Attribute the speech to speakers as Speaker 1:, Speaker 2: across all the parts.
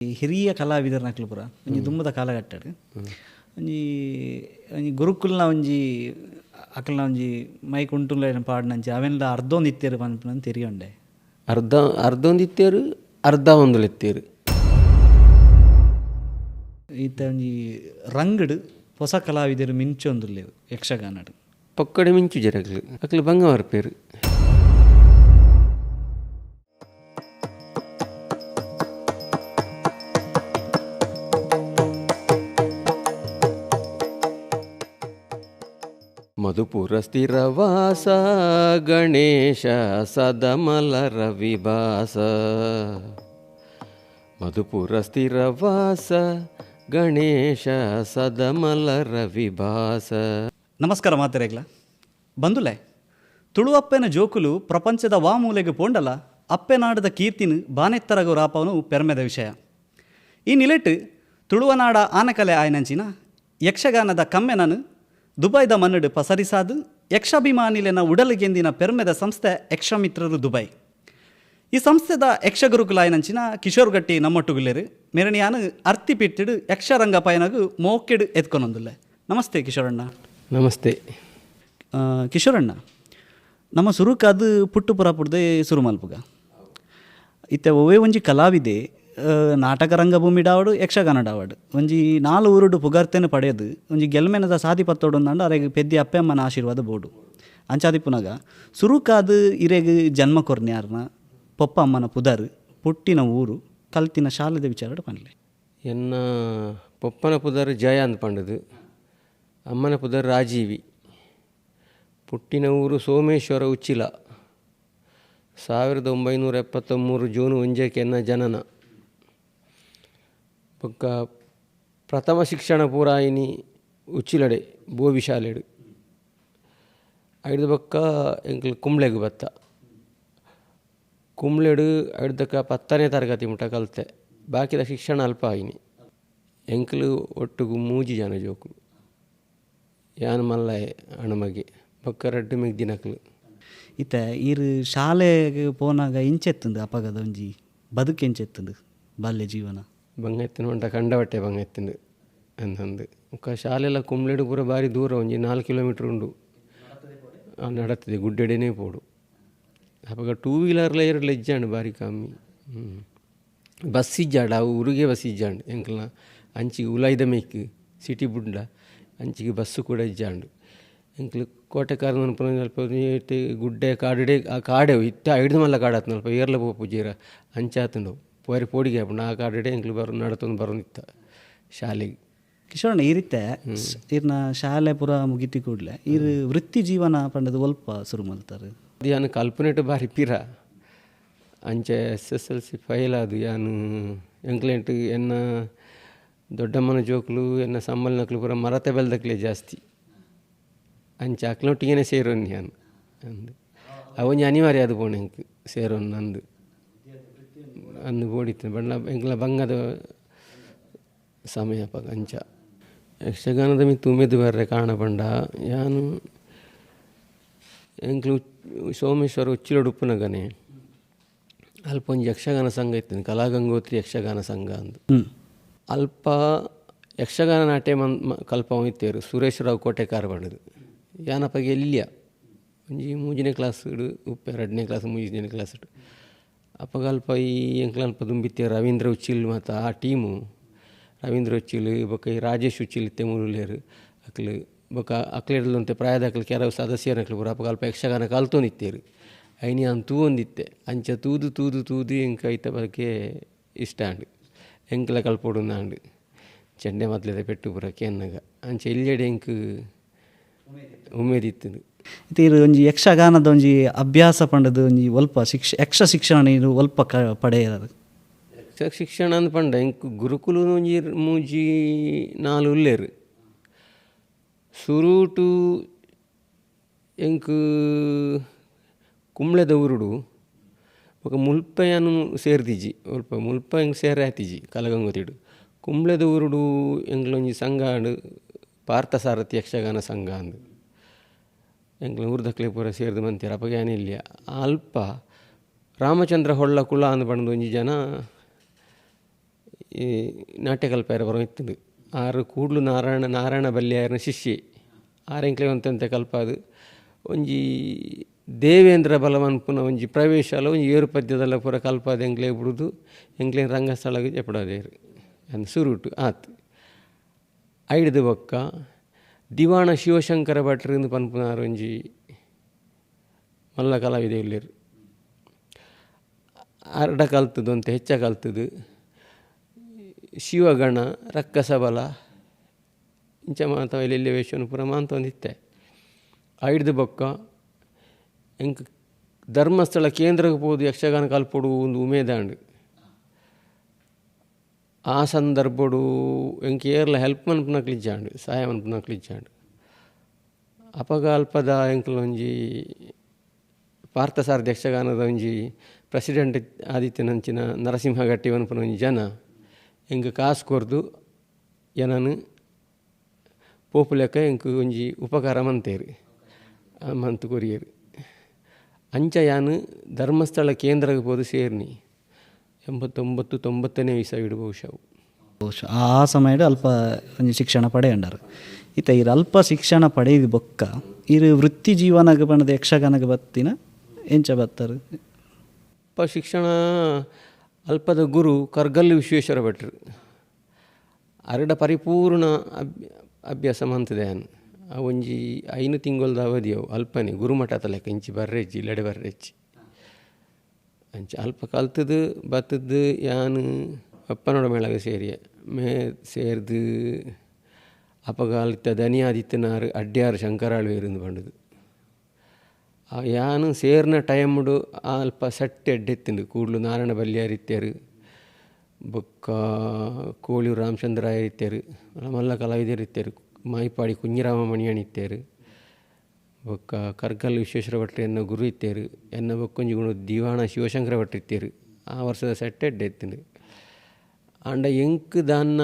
Speaker 1: ಹಿರಿಯ ಕಲಾವಿದರ್ನಕ್ಲು ಪೂರ ಒಂಜಿ ದುಂಬುದ ಕಾಲಘಟ್ಟಡ್ ಒಂಜಿ ಒಂಜಿ ಗುರುಕುಲ್ನ ಒಂಜಿ ಅಕಲ್ನ ಒಂಜಿ ಮೈಕ್ ಉಂಟುಲ ಪಾಡ್ನಂಚಿ ಅವೆನ್ಲ ಅರ್ಧೊಂದು ಇತ್ತೆರ್ ಪನ್ಪುನ ತೆರಿಯೊಂಡೆ.
Speaker 2: ಅರ್ಧ ಅರ್ಧೊಂದು ಇತ್ತೆರ್, ಅರ್ಧ ಒಂದುಲೆತ್ತೇರು.
Speaker 1: ಇತ್ತೆ ಒಂಜಿ ರಂಗಡ್ ಹೊಸ ಕಲಾವಿದರು ಮಿಂಚೊಂದುಲ್ಲೆರ್ ಯಕ್ಷಗಾನಡ್.
Speaker 2: ಪೊಕ್ಕಡೆ ಮಿಂಚು ಜರಗ್ಲು ಅಕ್ಲು ಬಂಗ ಬರ್ಪೇರು. ಮಧುಪುರ ಸ್ಥಿರವಾಸ ಗಣೇಶ ಸದಮಲ ರವಿವಾಸ, ಮಧುಪುರ ಸ್ಥಿರವಾಸ ಗಣೇಶ ಸದಮಲ ರವಿವಾಸ.
Speaker 1: ನಮಸ್ಕಾರ ಮಾತೆರೆಗ್ಲ ಬಂಧುಲೆ, ತುಳುವಪ್ಪೆನ ಜೋಕುಲು ಪ್ರಪಂಚದ ವಾ ಮೂಲೆಗೆ ಪೋಂಡಲ ಅಪ್ಪೆನಾಡದ ಕೀರ್ತಿನ ಬಾನೆತ್ತರಗು ರಾಪವನು ಪೆರ್ಮೆದ ವಿಷಯ. ಈ ನಿಲೆಟ್ ತುಳುವನಾಡ ಆನಕಲೆ ಆಯನಂಚಿನ ಯಕ್ಷಗಾನದ ಕಮ್ಮೆನನು ದುಬೈದ ಮಣ್ಣು ಪಸರಿಸಾದು ಯಕ್ಷಾಭಿಮಾನಿಲೆನ ಉಡಲು ಗೆಂದಿನ ಪೆರ್ಮೆದ ಸಂಸ್ಥೆ ಯಕ್ಷಮಿತ್ರರು ದುಬೈ. ಈ ಸಂಸ್ಥೆದ ಯಕ್ಷಗುರುಕುಲಾಯನಂಚಿನ ಕಿಶೋರ್ ಗಟ್ಟಿ ನಮ್ಮೊಟ್ಟುಗುಲ್ಲೆರು. ಮೆರಣಿಯಾನು ಅರ್ತಿ ಪಿಟ್ಟಿಡು ಯಕ್ಷರಂಗ ಪಯನಗು ಮೋಕೆಡು ಎತ್ಕೊನೊಂದುಲ್ಲೆ. ನಮಸ್ತೆ ಕಿಶೋರಣ್ಣ.
Speaker 2: ನಮಸ್ತೆ
Speaker 1: ಕಿಶೋರಣ್ಣ, ನಮ್ಮ ಸುರುಕಾದು ಪುಟ್ಟು ಪುರಪುಡ್ದೆ ಸುರು ಮಲ್ಪುಗ. ಇತ್ತೆ ಒವ್ವೇ ಒಂಜಿ ಕಲಾವಿದೆ ನಾಟಕ ರಂಗಭೂಮಿ ಡಾವಡು ಯಕ್ಷಗಾನ ಡಾವಡು ಒಂಜಿ ನಾಲು ಊರುಡು ಪುಗರ್ತೆನು ಪಡೆಯದು ಒಂಜಿ ಗೆಲ್ಮೆನದ ಸಾದಿ ಪತ್ತೋಡು ಅಂದಾಂಡ ಅರೆಗ್ ಪೆದ್ದಿ ಅಪ್ಪೆ ಅಮ್ಮನ ಆಶೀರ್ವಾದ ಬೋಡು. ಅಂಚಾದಿಪ್ಪುನಗ ಸುರುಕಾದು ಇರೆಗ್ ಜನ್ಮ ಕೊರ್ನ್ಯಾರ್ನ ಪೊಪ್ಪ ಅಮ್ಮನ ಪುದರ್, ಪುಟ್ಟಿನ ಊರು, ಕಲ್ತಿನ ಶಾಲೆದ ವಿಚಾರಡು ಪನ್ಲೆ.
Speaker 2: ಎನ್ನ ಪೊಪ್ಪನ ಪುದರ್ ಜಯ ಅಂದ್ ಪಂಡದು, ಅಮ್ಮನ ಪುದರ್ ರಾಜೀವಿ. ಪುಟ್ಟಿನ ಊರು ಸೋಮೇಶ್ವರ ಉಚ್ಚಿಲ. 1973 ಜೂನ್ 1 ಎನ್ನ ಜನನ. ಬೊಕ್ಕ ಪ್ರಥಮ ಶಿಕ್ಷಣ ಪೂರಾಯಿನಿ ಉಚ್ಚಿಲಡೆ ಬೋವಿ ಶಾಲೆಡು. ಐದು ಬೊಕ್ಕ ಎಂಕ್ಲು ಕುಂಬ್ಳೆಗ್ ಬತ್ತ. ಕುಂಬ್ಳೆಡು ಐದಕ್ಕ 10ನೇ ತರಗತಿ ಮುಟ ಕಲಿತೆ. ಬಾಕಿದ ಶಿಕ್ಷಣ ಅಲ್ಪ ಆಯಿನಿ. ಎಂಕ್ಲು ಒಟ್ಟುಗು 3 ಜನ ಜೋಕುಲು. ಯಾನ್ ಮಲ್ಲಾಯೆ ಅಣಮಗೆ ಬೊಕ್ಕ ರಡ್ಡು ಮೆಗ್ದಿನಕ್ಲು.
Speaker 1: ಇತ್ತೆ ಈರು ಶಾಲೆಗೆ ಪೋನಾಗ ಇಂಚೆತ್ತುಂದು ಅಪಗದ ಒಂಜಿ ಬದುಕು ಎಂಚೆತ್ತುಂದು ಬಾಲ್ಯ ಜೀವನ?
Speaker 2: ಬಂಗ ಎತ್ತಿನ ಉಂಟ ಕಂಡಬಟ್ಟೆ ಬಂಗ ಎತ್ತಿಂದು ಅಂದಂದು. ಬೊಕ್ಕ ಶಾಲೆಲ ಕುಂಬ್ಳೆಡು ಪೂರ ಬಾರಿ ದೂರ, ಒಂಜಿ 4 ಕಿಲೋಮೀಟ್ರ್ ಉಂಡು. ನಡತಿದೆ ಗುಡ್ಡೆಡೆನೇ ಪೋಡು. ಅಪಗ ಟೂ ವೀಲರ್ಲ ಎರಡ್ಲ ಇಜ್ಜಾಂಡು ಬಾರಿ ಕಮ್ಮಿ. ಬಸ್ ಇಜ್ಜಾಂಡು, ಅವು ಊರಿಗೆ ಬಸ್ ಇಜ್ಜಾಂಡು. ಎಂಕ್ಲ ಅಂಚಿಗೆ ಉಲಾಯ್ದ ಮೇಕ್ ಸಿಟಿ ಬುಡ್ಡ ಅಂಚಿಗೆ ಬಸ್ಸು ಕೂಡ ಇಜ್ಜಾಂಡು. ಎಂಕ್ಲು ಕೋಟೆಕಾರ್ ಅಲ್ಪ ಗುಡ್ಡೆ ಕಾಡುಡೆ ಆ ಕಾಡೆ ಇತ್ತೆ ಐಡ್ದು ಮಲ್ಲ ಕಾಡಾತ್ನ ಅಲ್ಪ ಏರ್ಲ ಪೋಪುಜೀರ ಅಂಚಾತುಂಡು ಪೋರೆ ಪೋಡಿಗೆ ಆಪುಂಡು. ಆ ಕಾಡುಡೆ ಎಂಕ್ಲು ಬರೋ ನಡತೊಂದು ಬರೋನಿತ್ತ ಶಾಲೆಗೆ.
Speaker 1: ಕಿಶೋರಣ್ಣ, ಈ ರೀತಿ ಈರ್ನ ಶಾಲೆ ಪೂರ ಮುಗಿತಿ ಕೂಡಲೇ ಈರ್ ವೃತ್ತಿ ಜೀವನ ಪಂಡದು ಒಲ್ಪ ಶುರು ಮಲ್ತಾರೆ?
Speaker 2: ಯಾನು ಕಲ್ಪನೆಟ್ ಬಾರಿ ಪಿರ ಅಂಚೆ SSLC file ಅದು. ಯಾನು ಎಂಕ್ಲೆಂಟ್ ಎನ್ನ ದೊಡ್ಡಮ್ಮನ ಜೋಕ್ಲು ಎನ್ನ ಸಮ್ಮಲ್ನಕ್ಲು ಪೂರ ಮರತೆ ಬೆಲ್ದಕ್ಲೆ ಜಾಸ್ತಿ. ಅಂಚೆ ಅಕ್ಲೊಟ್ಟಿಗೆನೆ ಸೇರೋನ್ ಯಾನು ಅಂದು. ಅವೊಂಜಿ ಅನಿವಾರ್ಯ ಅದು ಪೋಣೆ ಎಂಕ್ ಸೇರೋನ್ ನಂದು ಅಂದು ಬೋಡಿತ್ತು. ಬಣ್ಣ ಎಂಕ್ಲ ಬಂಗದ ಸಮಯ ಅಪಗ. ಅಂಚ ಯಕ್ಷಗಾನದ ಮಿತ್ತು ಉಮೇದು ಬರ್ರೆ ಕಾರಣ ಪಂಡ ಯಾನು ಎಂಕ್ಲು ಸೋಮೇಶ್ವರ ಉಚ್ಚಿಲಡು ಉಪ್ಪುನಗನೆ ಅಲ್ಪ ಒಂಜಿ ಯಕ್ಷಗಾನ ಸಂಘ ಇತ್ತು, ಕಲಾಗಂಗೋತ್ರಿ ಯಕ್ಷಗಾನ ಸಂಘ ಅಂದು. ಅಲ್ಪ ಯಕ್ಷಗಾನ ನಾಟ್ಯ ಕಲ್ಪ ಇತ್ತೇರು ಸುರೇಶ್ ರಾವ್ ಕೋಟೆಕಾರ ಪಂಡದು. ಯಾನಪಗ ಎಲ್ಲಿಯ ಒಂಜಿ 3ನೇ ಕ್ಲಾಸ್ ಉಪ್ಪೆ, 2ನೇ ಕ್ಲಾಸ್ 3ನೇ ಕ್ಲಾಸ್. ಅಪಗ ಅಲ್ಪ ಈ ಎಂಕ್ಲ ಅಲ್ಪ ದುಂಬಿತ್ತೆ ರವೀಂದ್ರ ಉಚ್ಚಿಲ್ ಮತ್ತು ಆ ಟೀಮು ರವೀಂದ್ರ ಉಚ್ಚಿಲ್ ಬೊಕ್ಕ ಈ ರಾಜೇಶ್ ಉಚ್ಚಿಲ್ ಇತ್ತೆ ಮೂರುಲೇರು ಅಕ್ಲು ಬೊಕ್ಕ ಅಕ್ಲೆಡ್ಲಂತೆ ಪ್ರಾಯದ ಅಕ್ಲು ಕೆಲವು ಸದಸ್ಯರಕ್ಲು ಪೂರ ಅಪಗ ಅಲ್ಪ ಯಕ್ಷಗಾನ ಕಲ್ತೊಂದಿತ್ತೇರು. ಐನಿ ಅನ್ ತೂವೊಂದಿತ್ತೆ. ಅಂಚ ತೂದು ತೂದು ತೂದು ಎಂಕ್ ಐತ ಬಗ್ಗೆ ಇಷ್ಟ ಆಂಡ್. ಎಂಕ್ಲ ಕಲ್ಪೊಡುಂದಾಂಡ್ ಚೆಂಡೆ ಮೊದಲೆದ ಪೆಟ್ಟು ಪೂರ ಕೇನ್ನಗ ಅಂಚ ಇಲ್ಲೆಡೆ ಎಂಕ್ ಉಮೇದಿತ್ತುಂಡು.
Speaker 1: ಇತ್ತೆ ಈರ್ ಒಂಜಿ ಯಕ್ಷಗಾನದ ಒಂಜಿ ಅಭ್ಯಾಸ ಪಂಡದು ಒಂಜಿ ಒಲ್ಪ ಯಕ್ಷ ಶಿಕ್ಷಣ ನೀರು ಒಲ್ಪ ಪಡೆಯರು?
Speaker 2: ಯಕ್ಷ ಶಿಕ್ಷಣ ಅಂದ್ ಪಂಡ ಎಂಕ್ ಗುರುಕುಲು ಒಂಜಿ 3 4 ಉಲ್ಲೇರು. ಸುರುಟು ಎಂಕ್ ಕುಂಬ್ಳೆದ ಊರುಡು ಬೊಕ ಮುಲ್ಪ ಯಾನು ಸೇರ್ದಿಜಿ, ಒಲ್ಪ ಮುಲ್ಪ ಎಂಕ್ ಸೇರೆ ಆತಿಜಿ ಕಲಗಂಗೋತಿಡು. ಕುಂಬ್ಳೆದ ಊರುಡು ಎಂಕ್ಲೊಂಜಿ ಸಂಘ ಆಂಡ್, ಪಾರ್ಥಸಾರಥಿ ಯಕ್ಷಗಾನ ಸಂಘ ಅಂದು. ಎಂಕ್ಲ ಊರ್ದಕ್ಲೆ ಪೂರ ಸೇರ್ದು ಮಂತೇರು. ಅಪಗ ಯಾನಿಲ್ಲ ಅಲ್ಪ ರಾಮಚಂದ್ರ ಹೊಳ್ಳ ಕುಳ ಅಂದ್ ಪಂಡ್ದ್ ಒಂಜಿ ಜನ ಈ ನಾಟ್ಯಕಲ್ಪೆರ ಬರೋ ಇತ್ತುಂಡು. ಆರು ಕೂಡ್ಲು ನಾರಾಯಣ ನಾರಾಯಣ ಬಲ್ಯಾರನ ಶಿಷ್ಯೆ ಆರೆಂಕ್ಲೆ ಒಂತಂತೆ ಕಲ್ಪಾದು ಒಂಜಿ ದೇವೇಂದ್ರ ಬಲವನ್ಪುನ ಒಂಜಿ ಪ್ರವೇಶ ಅಲ್ಲ ಒಂಜಿ ಏರು ಪದ್ಯದಲ್ಲ ಪೂರ ಕಲ್ಪಾದ ಎಂಕ್ಲೆ ಬಿಡುದು ಎಂಕ್ಲೆ ರಂಗಸ್ಥಳಕ್ಕೆ ಜಪಡಾದೇರು ಅಂದ್ ಸುರುಟು ಆತು. ಐಡ್ದು ಬೊಕ್ಕ ದಿವಾಣ ಶಿವಶಂಕರ ಭಟ್ರು ಪನ್ಪುನಾರು ಒಂಜಿ ಮಲ್ಲ ಕಲಾವಿದೆ ಇಲ್ಲೇರು ಅರ್ಡ ಕಲ್ತದ್ದು ಅಂತ ಹೆಚ್ಚ ಕಲ್ತದ್ದು ಶಿವಗಣ ರಕ್ಕಸಬಲ ಇಂಚ ಮಾತ ಎಲ್ಲೆಲ್ಲಿ ವೇಷನು ಪೂರ ಮಾಂತ ಒಂದಿತ್ತೆ. ಐಡ್ದು ಬೊಕ್ಕ ಎಂಕ್ ಧರ್ಮಸ್ಥಳ ಕೇಂದ್ರಕ್ಕೆ ಪೋದು ಯಕ್ಷಗಾನ ಕಲ್ಪೊಡು ಒಂದು ಉಮೇದಾಂಡು. ಆ ಸಂದರ್ಭಡು ಎಂಕ್ ಏರ್ಲ ಹೆಲ್ಪ್ ಮನ್ಪುನಕ್ಲಿಜ್ಜಾಂಡು ಸಹಾಯ ಮನ್ಪುನಕ್ಲಿಜ್ಜಾಂಡು. ಅಪಗ ಅಲ್ಪದ ಎಂಕ್ಲೊಂಜಿ ಪಾರ್ಥಸಾರಥಿ ಯಕ್ಷಗಾನದ ಒಂಜಿ ಪ್ರೆಸಿಡೆಂಟ್ ಆದಿತ್ಯನಂಚಿನ ನರಸಿಂಹ ಗಟ್ಟಿ ಪನ್ಪುನ ಒಂಜಿ ಜನ ಎಂಕ್ ಕಾಸು ಕೊರ್ದು ಎನನ್ ಪೋಪುಲೆಕ್ಕ ಎಂಕ್ ಒಂಜಿ ಉಪಕಾರ ಮಂತೇರು ಮಂತು ಕೊರಿಯರು. ಅಂಚ ಯಾನ್ ಧರ್ಮಸ್ಥಳ ಕೇಂದ್ರಕ್ಕೆ ಪೋದು ಸೇರ್ನಿ 89 90ನೇ ಇಸವಿಡು ಬಹುಶಃ.
Speaker 1: ಬಹುಶಃ ಆ ಸಮಯಡ್ ಅಲ್ಪ ಒಂಜಿ ಶಿಕ್ಷಣ ಪಡೆಯಂಡಾರು. ಇತ್ತ ಇರು ಅಲ್ಪ ಶಿಕ್ಷಣ ಪಡೆಯುದು ಬೊಕ್ಕ ಇರು ವೃತ್ತಿ ಜೀವನಗ ಪಂಡದ ಯಕ್ಷಗಾನಗ ಬತ್ತಿನ ಎಂಚ ಬತ್ತರು?
Speaker 2: ಅಲ್ಪ ಶಿಕ್ಷಣ ಅಲ್ಪದ ಗುರು ಕರ್ಗಲ್ಲು ವಿಶ್ವೇಶ್ವರ ಭಟ್ರು ಅರಡ ಪರಿಪೂರ್ಣ ಅಭ್ಯಾಸ ಮಂತದೆ ಯಾನ್. ಆ ಒಂಜಿ 5 ತಿಂಗಳದ ಅವಧಿ ಅವು ಅಲ್ಪನೆ ಗುರುಮಠ ಲೆಕ್ಕ ಇಂಚಿ ಬರ್ರೆಜ್ಜಿ ಇಲ್ಲಡೆ ಬರ್ರೆಜ್ಜಿ ಅಂಚ ಅಲ್ಪ ಕಲ್ತದ್ದು ಬತ್ತದ್ದು ಯಾನ್ ಅಪ್ಪನೋಡ ಮೇಳಗ ಸೇರಿಯ ಮೇ ಸೇರ್ದು ಅಪಗ ಅಲ್ತ ದನಿಯಾದಿತ್ತನಾರು ಅಡ್ಯಾರು ಶಂಕರಾಳ್ವೇರಿಂದು ಬಂಡದು. ಆ ಯಾನು ಸೇರ್ನ ಟೈಮುಡು ಅಲ್ಪ ಸೆಟ್ ಎಡ್ಡೆತ್ತಿಂಡು ಕೂಡ್ಲು ನಾರಾಯಣ ಬಲ್ಯಾರಿತ್ತೇರು ಬೊಕ್ಕ ಕೋಳಿಯೂರು ರಾಮಚಂದ್ರಾಯರ್ ಇತ್ತೇರು ಮಲ್ಲ ಕಲಾವಿದರು ಇತ್ತೇರು ಮಾಯಿಪಾಡಿ ಕುഞ്ഞിರಾಮ ಮಣಿಯಣ್ ಇತ್ತೇರು ಬೊಕ್ಕ ಕರ್ಗಲ್ ವಿಶ್ವೇಶ್ವರ ಭಟ್ರು ಎನ್ನ ಗುರು ಇತ್ತೇರು ಎನ್ನ ಬೊಕ್ಕೊಂಜಿ ಗುಣ ದಿವಾಣ ಶಿವಶಂಕರ ಭಟ್ರು ಇತ್ತೇರು. ಆ ವರ್ಷದ ಸೆಟ್ ಎಡ್ಡೆ ಎತ್ತಿಂಡು. ಆಂಡ ಎಂಕ್ ದಾನ್ನ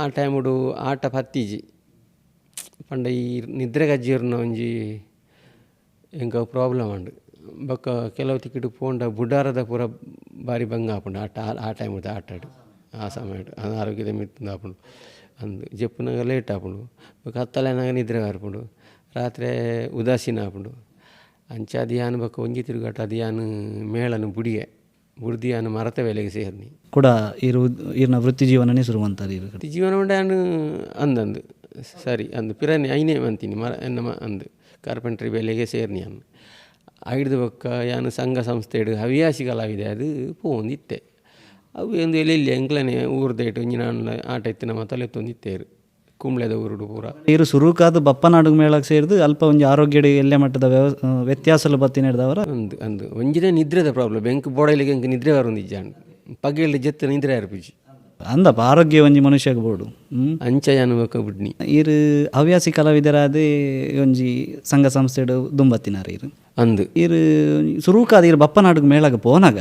Speaker 2: ಆ ಟೈಮುಡು ಆಟ ಪತ್ತಿಜಿ ಪಂಡ ಈ ನಿದ್ರೆ ಗಜ್ಜಿರ್ನ ಒಂಜಿ ಎಂಕ ಪ್ರಾಬ್ಲಮ್ ಉಂಡು. ಬೊಕ್ಕ ಕೆಲವು ತಿಕ್ಕಿಡು ಪೋಂಡ ಬುಡಾರದ ಪೂರ ಬಾರಿ ಭಂಗ ಆಪುಂಡು ಆಟ ಆ ಟೈಮುದ ಆಟ ಆ ಸಮಯ ಆರೋಗ್ಯದ ಮಿತ್ತು ಆಪುಂಡು ಅಂದು ಜಪ್ಪುನಾಗ ಲೇಟ್ ಆಪುಂಡು ಬೊಕ್ಕ ಹತ್ತಲೆನಾಗ ನಿದ್ರೆ ಬರ್ಪುಂಡು ರಾತ್ರಿ ಉದಾಸೀನ ಆಪುಂಡು. ಅಂಚ ಅದು ಯಾನ್ ಬೊಕ್ಕ ಒಂಜಿ ತಿರುಗಾಟ ಅದು ಯಾನ್ ಮೇಳನು ಬುಡಿಯೆ ಬುಡ್ದು ಯಾನ್ ಮರತ ವೇಲೆಗೆ ಸೇರ್ನಿ
Speaker 1: ಕೂಡ ಇರು ಇರ್ನ ವೃತ್ತಿ ಜೀವನನೇ ಶುರು ಅಂತಾರೆ. ಇರು
Speaker 2: ವೃತ್ತಿ ಜೀವನ ಉಂಡೆ ಯಾನ್ ಅಂದಂದು ಸರಿ ಅಂದು ಪಿರನೆ ಐನೇ ಅಂತೀನಿ ಮರ ಎನ್ನ ಅಂದು ಕಾರ್ಪೆಂಟ್ರಿ ಬೇಲೆಗೆ ಸೇರ್ನಿ ಅನ್ನು. ಐಡ್ದು ಬೊಕ್ಕ ಯಾನ್ ಸಂಘ ಸಂಸ್ಥೆಡು ಹವ್ಯಾಸಿ ಕಲಾವಿದೆ ಅದು ಪೋಂದಿತ್ತೆ ಅವು ಒಂದು ಎಲ್ಲೆಲ್ಲಿ ಎಂಕ್ಲನೆ ಊರ್ದೇಟು ಒಂಜಿ ನಾನು ಆಟ ಇತ್ತಿನ ಮಾತಲ್ಲ ಎತ್ತೊಂದಿತ್ತೇರು ಕುಂಬ್ಳೆದ ಊರುಡು ಪೂರ.
Speaker 1: ಇರು ಸುರುಕಾದ ಬಪ್ಪನಾಡು ಮೇಳಕ್ಕೆ ಸೇರಿದು ಅಲ್ಪ ಒಂಜಿ ಆರೋಗ್ಯಡು ಎಲ್ಲೆ ಮಟ್ಟದ ವ್ಯತ್ಯಾಸಲು ಬತ್ತಿನ ಹಿಡ್ದವರ
Speaker 2: ಅಂದು ಅಂದು ಒಂಜಿನೇ ನಿದ್ರೆದ ಪ್ರಾಬ್ಲಮ್ ಬೆಂಕ್ ಬೋಡಲಿಗೆ ಎಂಕ್ ನಿದ್ರೆ ಬರೊಂದಿಜ್ಜಾಂಡ್ ಪಗೆಲ್ ಜೆತ್ತ ನಿದ್ರೆ ಆರ್ಪುಜಿ
Speaker 1: ಅಂದಪ್ಪ ಆರೋಗ್ಯ ಒಂಜಿ ಮನುಷ್ಯಗ್ ಬೋಡು.
Speaker 2: ಅಂಚ ಯಾನ್ ಬೊಕ್ಕ ಬುಡ್ನಿ.
Speaker 1: ಇರು ಹವ್ಯಾಸಿ ಕಲಾವಿದರಾದ ಒಂಜಿ ಸಂಘ ಸಂಸ್ಥೆಡು ದುಂಬತ್ತಿನಾರು ಇರು
Speaker 2: ಅಂದು
Speaker 1: ಇರು ಸುರುಕಾದ ಇರು ಬಪ್ಪನಾಡುಗ್ ಮೇಳಗ ಪೋನಾಗ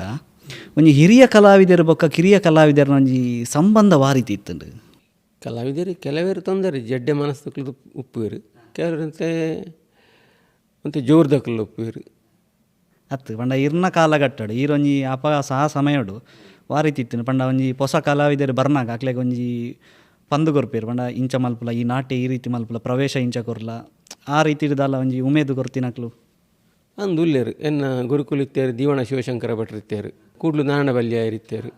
Speaker 1: ಒಂಜಿ ಹಿರಿಯ ಕಲಾವಿದರು ಬೊಕ್ಕ ಕಿರಿಯ ಕಲಾವಿದರನ ಒಂಜಿ ಸಂಬಂಧ ವಾರೀತಿ ಇತ್ತುಂಡು.
Speaker 2: ಕಲಾವಿದರು ಕೆಲವರು ತೊಂದರೆ ಜಡ್ಡೆ ಮನಸ್ಸು ಉಪ್ಪುವೇರು ಕೆಲವರಂತೆ ಅಂತೆ ಜೋರ್ದಕ್ಲು ಉಪ್ಪುವೇರು.
Speaker 1: ಅತ್ತು ಪಂಡ ಇರ್ನ ಕಾಲಘಟ್ಟಡು ಈರೊಂಜಿ ಅಪ ಸಹ ಸಮಯಡು ವಾರೀತಿ ಇತ್ತುಂಡು. ಪಂಡ ಒಂಜಿ ಪೊಸ ಕಲಾವಿದರು ಬರ್ನಾಗ ಅಕ್ಲೆಗ್ ಒಂಜಿ ಪಂದು ಕೊರ್ಪೇರು ಪಂಡ ಇಂಚ ಮಲ್ಪುಲ ಈ ನಾಟ್ಯ ಈ ರೀತಿ ಮಲ್ಪುಲ ಪ್ರವೇಶ ಇಂಚ ಕೊರ್ಲ ಆ ರೀತಿ ಇಡ್ದಲ್ಲ ಒಂಜಿ ಉಮೇದು ಕೊರ್ತಿನಕ್ಲು
Speaker 2: ಅಂದು ಉಲ್ಲೇರು. ಎನ್ನ ಗುರುಕುಲು ಇತ್ತೇರು ದಿವಾಣ ಶಿವಶಂಕರ ಭಟ್ರು ಇತ್ತೇರು ಕೂಡ್ಲು ನಾರಾಯಣ ಬಲ್ಯಾಯರು ಇತ್ತೇರು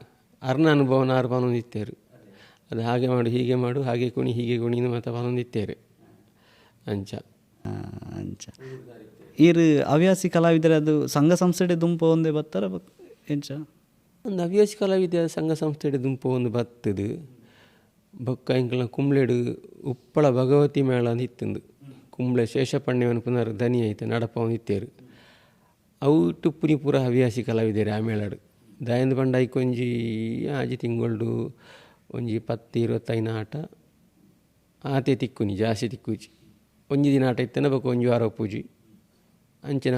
Speaker 2: ಅರ್ನ ಅನುಭವನ ಆರು ಪನೊಂದು ಇತ್ತೇರು ಅದು ಹಾಗೆ ಮಾಡು ಹೀಗೆ ಮಾಡು ಹಾಗೆ ಕುಣಿ ಹೀಗೆ ಕುಣಿ ಮಾತ ಪನೊಂದು ಇತ್ತೇರು ಅಂಚ
Speaker 1: ಅಂಚ ಈರು ಹವ್ಯಾಸಿ ಕಲಾವಿದರ ಅದು ಸಂಘ ಸಂಸ್ಥೆ ದುಂಪು ಒಂದೇ ಬತ್ತರ ಎಂಚ?
Speaker 2: ಒಂದು ಹವ್ಯಾಸಿ ಕಲಾವಿದ ಸಂಘ ಸಂಸ್ಥೆ ದುಂಪು ಒಂದು ಬತ್ತದು ಬೊಕ್ಕ ಎಂಕ್ಲ ಕುಂಬ್ಳೆಡು ಉಪ್ಪಳ ಭಗವತಿ ಮೇಳ ಅಂತ ಇತ್ತಂದು ಕುಂಬ್ಳೆ ಶೇಷಪಣ್ಯವನ್ನು ಪುನರ್ ದನಿ ಐತೆ ನಡಪ ಒಂದು ಇತ್ತೇರು ಅವು ಟುಪ್ಪುನಿ ಪೂರ ಹವ್ಯಾಸಿ ಕಲಾವಿದರು ಆ ಮೇಳಡು ದಾಯಂದು ಪಂಡ ಐಕೊಂಜಿ ಆಜಿ ತಿಂಗೊಳ್ಡು ಒಂಜಿ 10 25 ಆಟ ಆತೆ ತಿಕ್ಕುನಿ ಜಾಸ್ತಿ ತಿಕ್ಕುಜಿ ಒಂಜಿ ದಿನ ಆಟ ಇತ್ತನ ಬೊಕ್ಕ ಒಂಜಿ ವಾರ ಪೂಜಿ ಅಂಚಿನ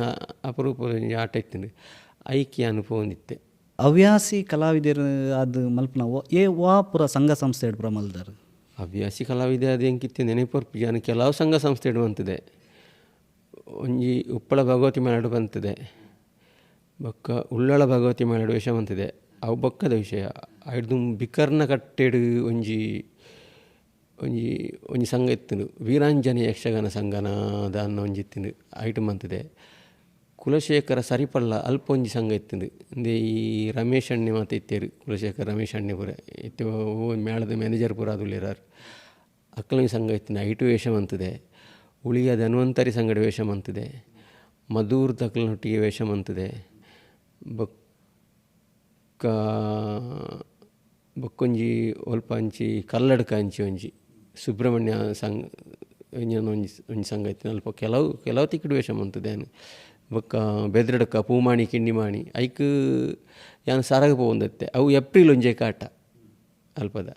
Speaker 2: ಅಪರೂಪ ಒಂಜಿ ಆಟ ಇತ್ತಂದು ಐಕ್ಯ ಅನುಭವ.
Speaker 1: ಹವ್ಯಾಸಿ ಕಲಾವಿದರು ಅದು ಮಲ್ಪನ ಏ ವಾ ಪೂರ ಸಂಘ ಸಂಸ್ಥೆ ಪೂರ ಮಲ್ದಾರು?
Speaker 2: ಹವ್ಯಾಸಿ ಕಲಾವಿದ ಅದು ಎಂಕಿತ್ತೆ ನೆನಪು ಜನ ಕೆಲವು ಸಂಘ ಸಂಸ್ಥೆ ಇಡುವಂತಿದೆ ಒಂಜಿ ಉಪ್ಪಳ ಭಗವತಿ ಮೇಳಡು ಬಂತದೆ ಬೊಕ್ಕ ಉಳ್ಳಾಳ ಭಗವತಿ ಮೇಳಡು ವೇಷ ಬಂತಿದೆ ಅವು ಬೊಕ್ಕದ ವಿಷಯ. ಐಡ್ದು ಬಿಕರ್ನ ಕಟ್ಟೆಡು ಒಂಜಿ ಒಂಜಿ ಒಂಜಿ ಸಂಘ ಇತ್ತುಂಡು, ವೀರಾಂಜನೆ ಯಕ್ಷಗಾನ ಸಂಘನ ದಾನ್ನ ಒಂಜಿ ಇತ್ತುಂಡು, ಐಟು ಮಂತಿದೆ. ಕುಲಶೇಖರ ಸರಿಪಳ್ಳ ಅಲ್ಪ ಒಂಜಿ ಸಂಘ ಇತ್ತುಂಡು. ಇಂದೇ ಈ ರಮೇಶ್ ಅಣ್ಣೆ ಮಾತ ಇತ್ತೇರು, ಕುಲಶೇಖರ ರಮೇಶ್ ಅಣ್ಣೆ ಪೂರ ಇತ್ತೆ ಮೇಳದ ಮ್ಯಾನೇಜರ್ ಪೂರ ಅದುಲ್ಲೇರಾರು. ಅಕ್ಕಲೊಂಜಿ ಸಂಘ ಇತ್ತಿನ ಐಟು ವೇಷ ಮಂತಿದೆ. ಉಳಿಯ ಧನ್ವಂತರಿ ಸಂಗಡ ವೇಷ ಮಂತಿದೆ, ಮಧೂರ್ ತಕ್ಲನೊಟ್ಟಿಗೆ ವೇಷ ಮಂತಿದೆ. ಬೊಕ್ಕ ಬೊಕ್ಕೊಂಜಿ ಒಲ್ಪ ಅಂಚಿ ಕಲ್ಲಡ್ಕ ಅಂಚಿ ಒಂಜಿ ಸುಬ್ರಹ್ಮಣ್ಯ ಸಂಘ ಒಂಜಿ ಒಂಜಿ ಸಂಘ ಇತ್ತಿನ ಅಲ್ಪ ಕೆಲವು ಕೆಲವು ತಿಕ್ಕಡು ವೇಷ ಮಂತದೆ. ಬೊಕ್ಕ ಬೆದ್ರಡ್ಕ ಪೂಮಾಣಿ ಕಿಂಡಿಮಾಣಿ ಐಕ್ ಯಾನ್ ಸರಗ ಪೋವೊಂದಿತ್ತೆ. ಅವು ಏಪ್ರಿಲ್ ಒಂಜೆ ಆಟ ಅಲ್ಪದ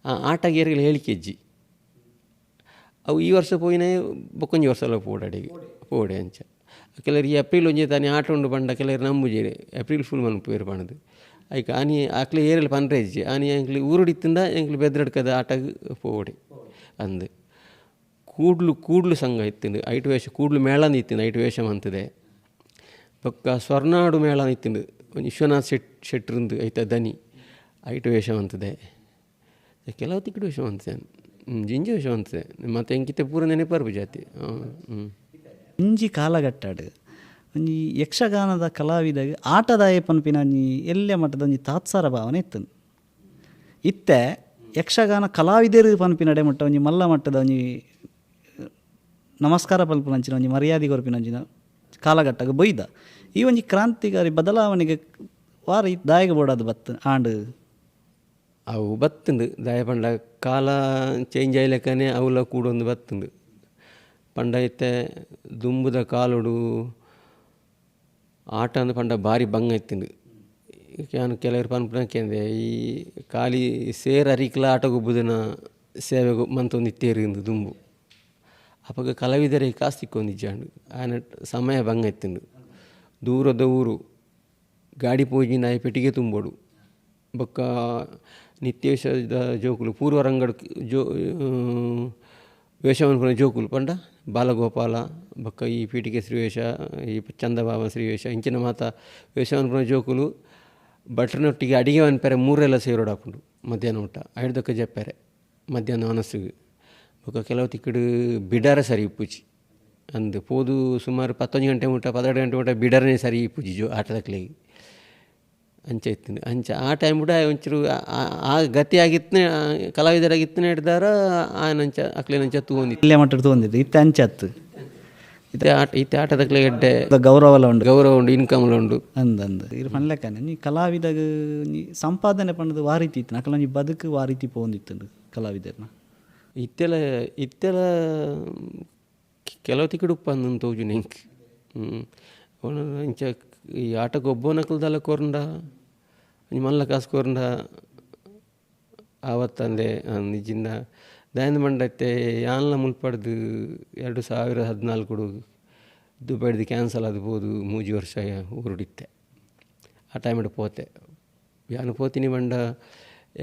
Speaker 2: ಆ ಆಟಗೆ ಏರ್ಗಲ ಹೇಳಿಕೆಜ್ಜಿ. ಅವು ಈ ವರ್ಷ ಪೋಯಿನೇ ಬೊಕ್ಕೊಂಜಿ ವರ್ಷ ಅಲ್ಲ ಪೋಡಾಡಿಗೆ ಪೋಡೆ ಅಂಚ. ಕೆಲವರು ಈ ಏಪ್ರಿಲ್ ಒಂಜೆ ತಾನೇ ಆಟ ಉಂಡು ಪಂಡ ಕೆಲವರು ನಂಬುಜೇರು, ಏಪ್ರಿಲ್ ಫುಲ್ ಮನ್ಪುವೆರ್ ಪಂಡ್ದು. ಐಕ್ ಆನಿ ಆಕ್ಲೆ ಏರೆಲ್ ಪನ್ರೆ ಇಜ್ಜಿ, ಆನಿ ಎಂಕ್ಲೆ ಊರುಡಿತ್ತಿಂದ ಎಂಕ್ಲೆ ಬೆದ್ರಡ್ಕದ ಆಟಗ್ ಪೋವಡೆ ಅಂದ್. ಕೂಡ್ಲು ಕೂಡ್ಲು ಸಂಘ ಇತ್ತಿಂಡು, ಐಟು ವೇಷ ಕೂಡ್ಲು ಮೇಳಂದು ಇತ್ತಿಂಡು, ಐಟು ವೇಷ ಮಂತದೆ. ಬೊಕ್ಕ ಸ್ವರ್ನಾಡು ಮೇಳ ಇತ್ತಿಂಡು, ಒಂಜಿ ವಿಶ್ವನಾಥ್ ಶೆಟ್ರಂದು ಐತ ದನಿ, ಐಟು ವೇಷ ಮಂತದೆ. ಕೆಲವು ತಿಕ್ಕಡು ವೇಷ ಮಂತದೆ, ಜಿಂಜ ವೇಷ ಮಂತದೆ. ಮತ್ತು ಎಂಕಿತ್ತೆ ಪೂರ ನೆನಪರ್ಪು ಜಾತಿ.
Speaker 1: ಒಂಜಿ ಕಾಲಘಟ್ಟಡ್ ಒಂಜಿ ಯಕ್ಷಗಾನದ ಕಲಾವಿದಾಗ ಆಟದಾಯ ಪನ್ಪಿನ ಒಂಜಿ ಎಲ್ಲೆ ಮಟ್ಟದ ಒಂಜಿ ತಾತ್ಸಾರ ಭಾವನೆ ಇತ್ತು. ಇತ್ತೆ ಯಕ್ಷಗಾನ ಕಲಾವಿದರು ಪನ್ಪಿನಡೆ ಮಟ್ಟ ಒಂಜಿ ಮಲ್ಲ ಮಟ್ಟದ ಒಂಜಿ ನಮಸ್ಕಾರ ಪಲ್ಪುನಂಚಿನ ಒಂಜಿ ಮರ್ಯಾದೆ ಕೊರ್ಪಿನಂಚಿನ ಕಾಲಘಟ್ಟಕ್ಕೆ ಬೊಯ್ದ. ಈ ಒಂಜಿ ಕ್ರಾಂತಿಕಾರಿ ಬದಲಾವಣೆಗೆ ವಾರ ದಾಯಗ ಬೋಡಾದ ಬತ್ತು ಆಂಡ್
Speaker 2: ಅವು ಬತ್ತುಂಡು. ದಾಯ ಪಂಡ ಕಾಲ ಚೇಂಜ್ ಆಯ್ಲೆಕ್ಕನೆ ಅವುಲ ಕೂಡೊಂದು ಬತ್ತುಂಡು. ಪಂಡ ಇತ್ತೆ ದುಂಬುದ ಕಾಲುಡು ಆಟ ಅಂದ್ ಪಂಡ ಭಾರಿ ಬಂಗ ಇತ್ತುಂಡು. ಯಾನ್ ಕೆಲವರು ಪನ್ಪುನಕೇಂದೆ ಈ ಖಾಲಿ ಸೇರ್ ಅರಿಕ್ಲ ಆಟ ಗೊಬ್ಬುದನ ಸೇವೆ ಮಂತೊಂದು ಇತ್ತೇರು ಇಂದು ದುಂಬು. ಅಪಗ ಕಲಾವಿದರೇ ಕಾಸು ತಿಕ್ಕೊಂದಿಜ್ಜಾಂಡು, ಆಯನ ಸಮಯ ಬಂಗ ಇತ್ತುಂಡು. ದೂರದ ಊರು ಗಾಡಿ ಪೋಜಿನ ಪೆಟ್ಟಿಗೆ ತುಂಬೋಡು. ಬೊಕ್ಕ ನಿತ್ಯವೇಷದ ಜೋಕುಲು ಪೂರ್ವರಂಗಡ್ ಜೋ ವೇಷ ಮನ್ಪುನ ಜೋಕುಲು ಪಂಡ ಬಾಲಗೋಪಾಲ ಬೊಕ್ಕ ಈ ಪೀಠಿಕೆ ಶ್ರೀವೇಷ, ಈ ಚಂದಬಾಬ ಶ್ರೀವೇಷ ಇಂಚಿನ ಮಾತ ವೇಷ ಮನ್ಪುನ ಜೋಕುಲು ಭಟ್ರನೊಟ್ಟಿಗೆ ಅಡಿಗೆ ಮನ್ಪೆರೆ ಮೂರೆಲ್ಲ ಸೇರೋಡಾಪುಂಡು ಮಧ್ಯಾಹ್ನ ಊಟ ಐಡ್ದಕ್ಕ ಜಪ್ಪೆರೆ ಮಧ್ಯಾಹ್ನ ಮನಸ್ಸಿಗೆ. ಬೊಕ್ಕ ಕೆಲವು ತಿಕ್ಕಡು ಬಿಡಾರ ಸರಿ ಇಪ್ಪುಜಿ ಅಂದು ಪೋದು ಸುಮಾರು 11 ಗಂಟೆ ಮುಟ್ಟ 12 ಗಂಟೆ ಮುಟ್ಟ ಬಿಡಾರನೇ ಸರಿ ಇಪ್ಪುಜಿ ಜೋ ಆಟದಕ್ಲೆಗ್ ಅಂಚ ಇತ್ತು. ಅಂಚ ಆ ಟೈಮ್ ಕೂಡ ಒಂಚೂರು ಆ ಗತಿ ಆಗಿತ್ತನೆ ಕಲಾವಿದರಾಗಿತ್ತನೆ ಹಿಡ್ದಾರ ಆಯನಂಚ ಅಕ್ಲೇನಂಚ ತೂವೊಂದಿತ್ತು
Speaker 1: ಇಲ್ಲೇ ಮಟ್ಟ ತೂವೊಂದಿತ್ತು. ಇತ್ತೆ ಅಂಚತ್ತು
Speaker 2: ಇತ್ತೆ ಆಟ ಇತ್ತೆ ಆಟದಕ್ಲೆ ಎಡ್ಡೆ
Speaker 1: ಗೌರವಲ ಉಂಡು,
Speaker 2: ಗೌರವ ಉಂಡು, ಇನ್ಕಮ್ಲ ಉಂಡು
Speaker 1: ಅಂದಂದು. ಇರು ಪನ್ಲೆಕ್ಕನೆ ನೀ ಕಲಾವಿದಾಗ ನೀ ಸಂಪಾದನೆ ಪಂಡದು ವಾರೀತಿ ಇತ್ತು, ಅಕಲ ನೀ ಬದುಕು ವಾರೀತಿ ಪೋವೊಂದಿತ್ತು ಕಲಾವಿದರ್ನ.
Speaker 2: ಇತ್ತೆಲ್ಲ ಇತ್ತೆಲ್ಲ ಕೆಲವು ತಿಕ್ಕಡು ಉಪ್ಪು ಅಂದು ತೋಜುನೆ ಎಂಕ್. ಇಂಚ ಈ ಆಟಕ್ಕೆ ಒಬ್ಬನಕ್ಲದಲ್ಲ ಕೊರಂಡ ಒಂಜಿ ಮಲ್ಲ ಕಾಸು ಕೊರಂಡ ಆವತ್ತಂದೆ ನಿಜಿಂದ ದಾಯಂದ ಮಂಡತ್ತೆ ಯಾನ್ಲ ಮುಲ್ಪಡ್ದು 2014 ದುಬೈಡ್ದು ಕ್ಯಾನ್ಸಲ್ ಆದ್ಬೋದು 3 ವರ್ಷ ಊರುಡಿತ್ತೆ. ಆ ಟೈಮಿಡ್ ಪೋತೆ ಯಾನು ಪೋತಿನಿ ಬಂಡ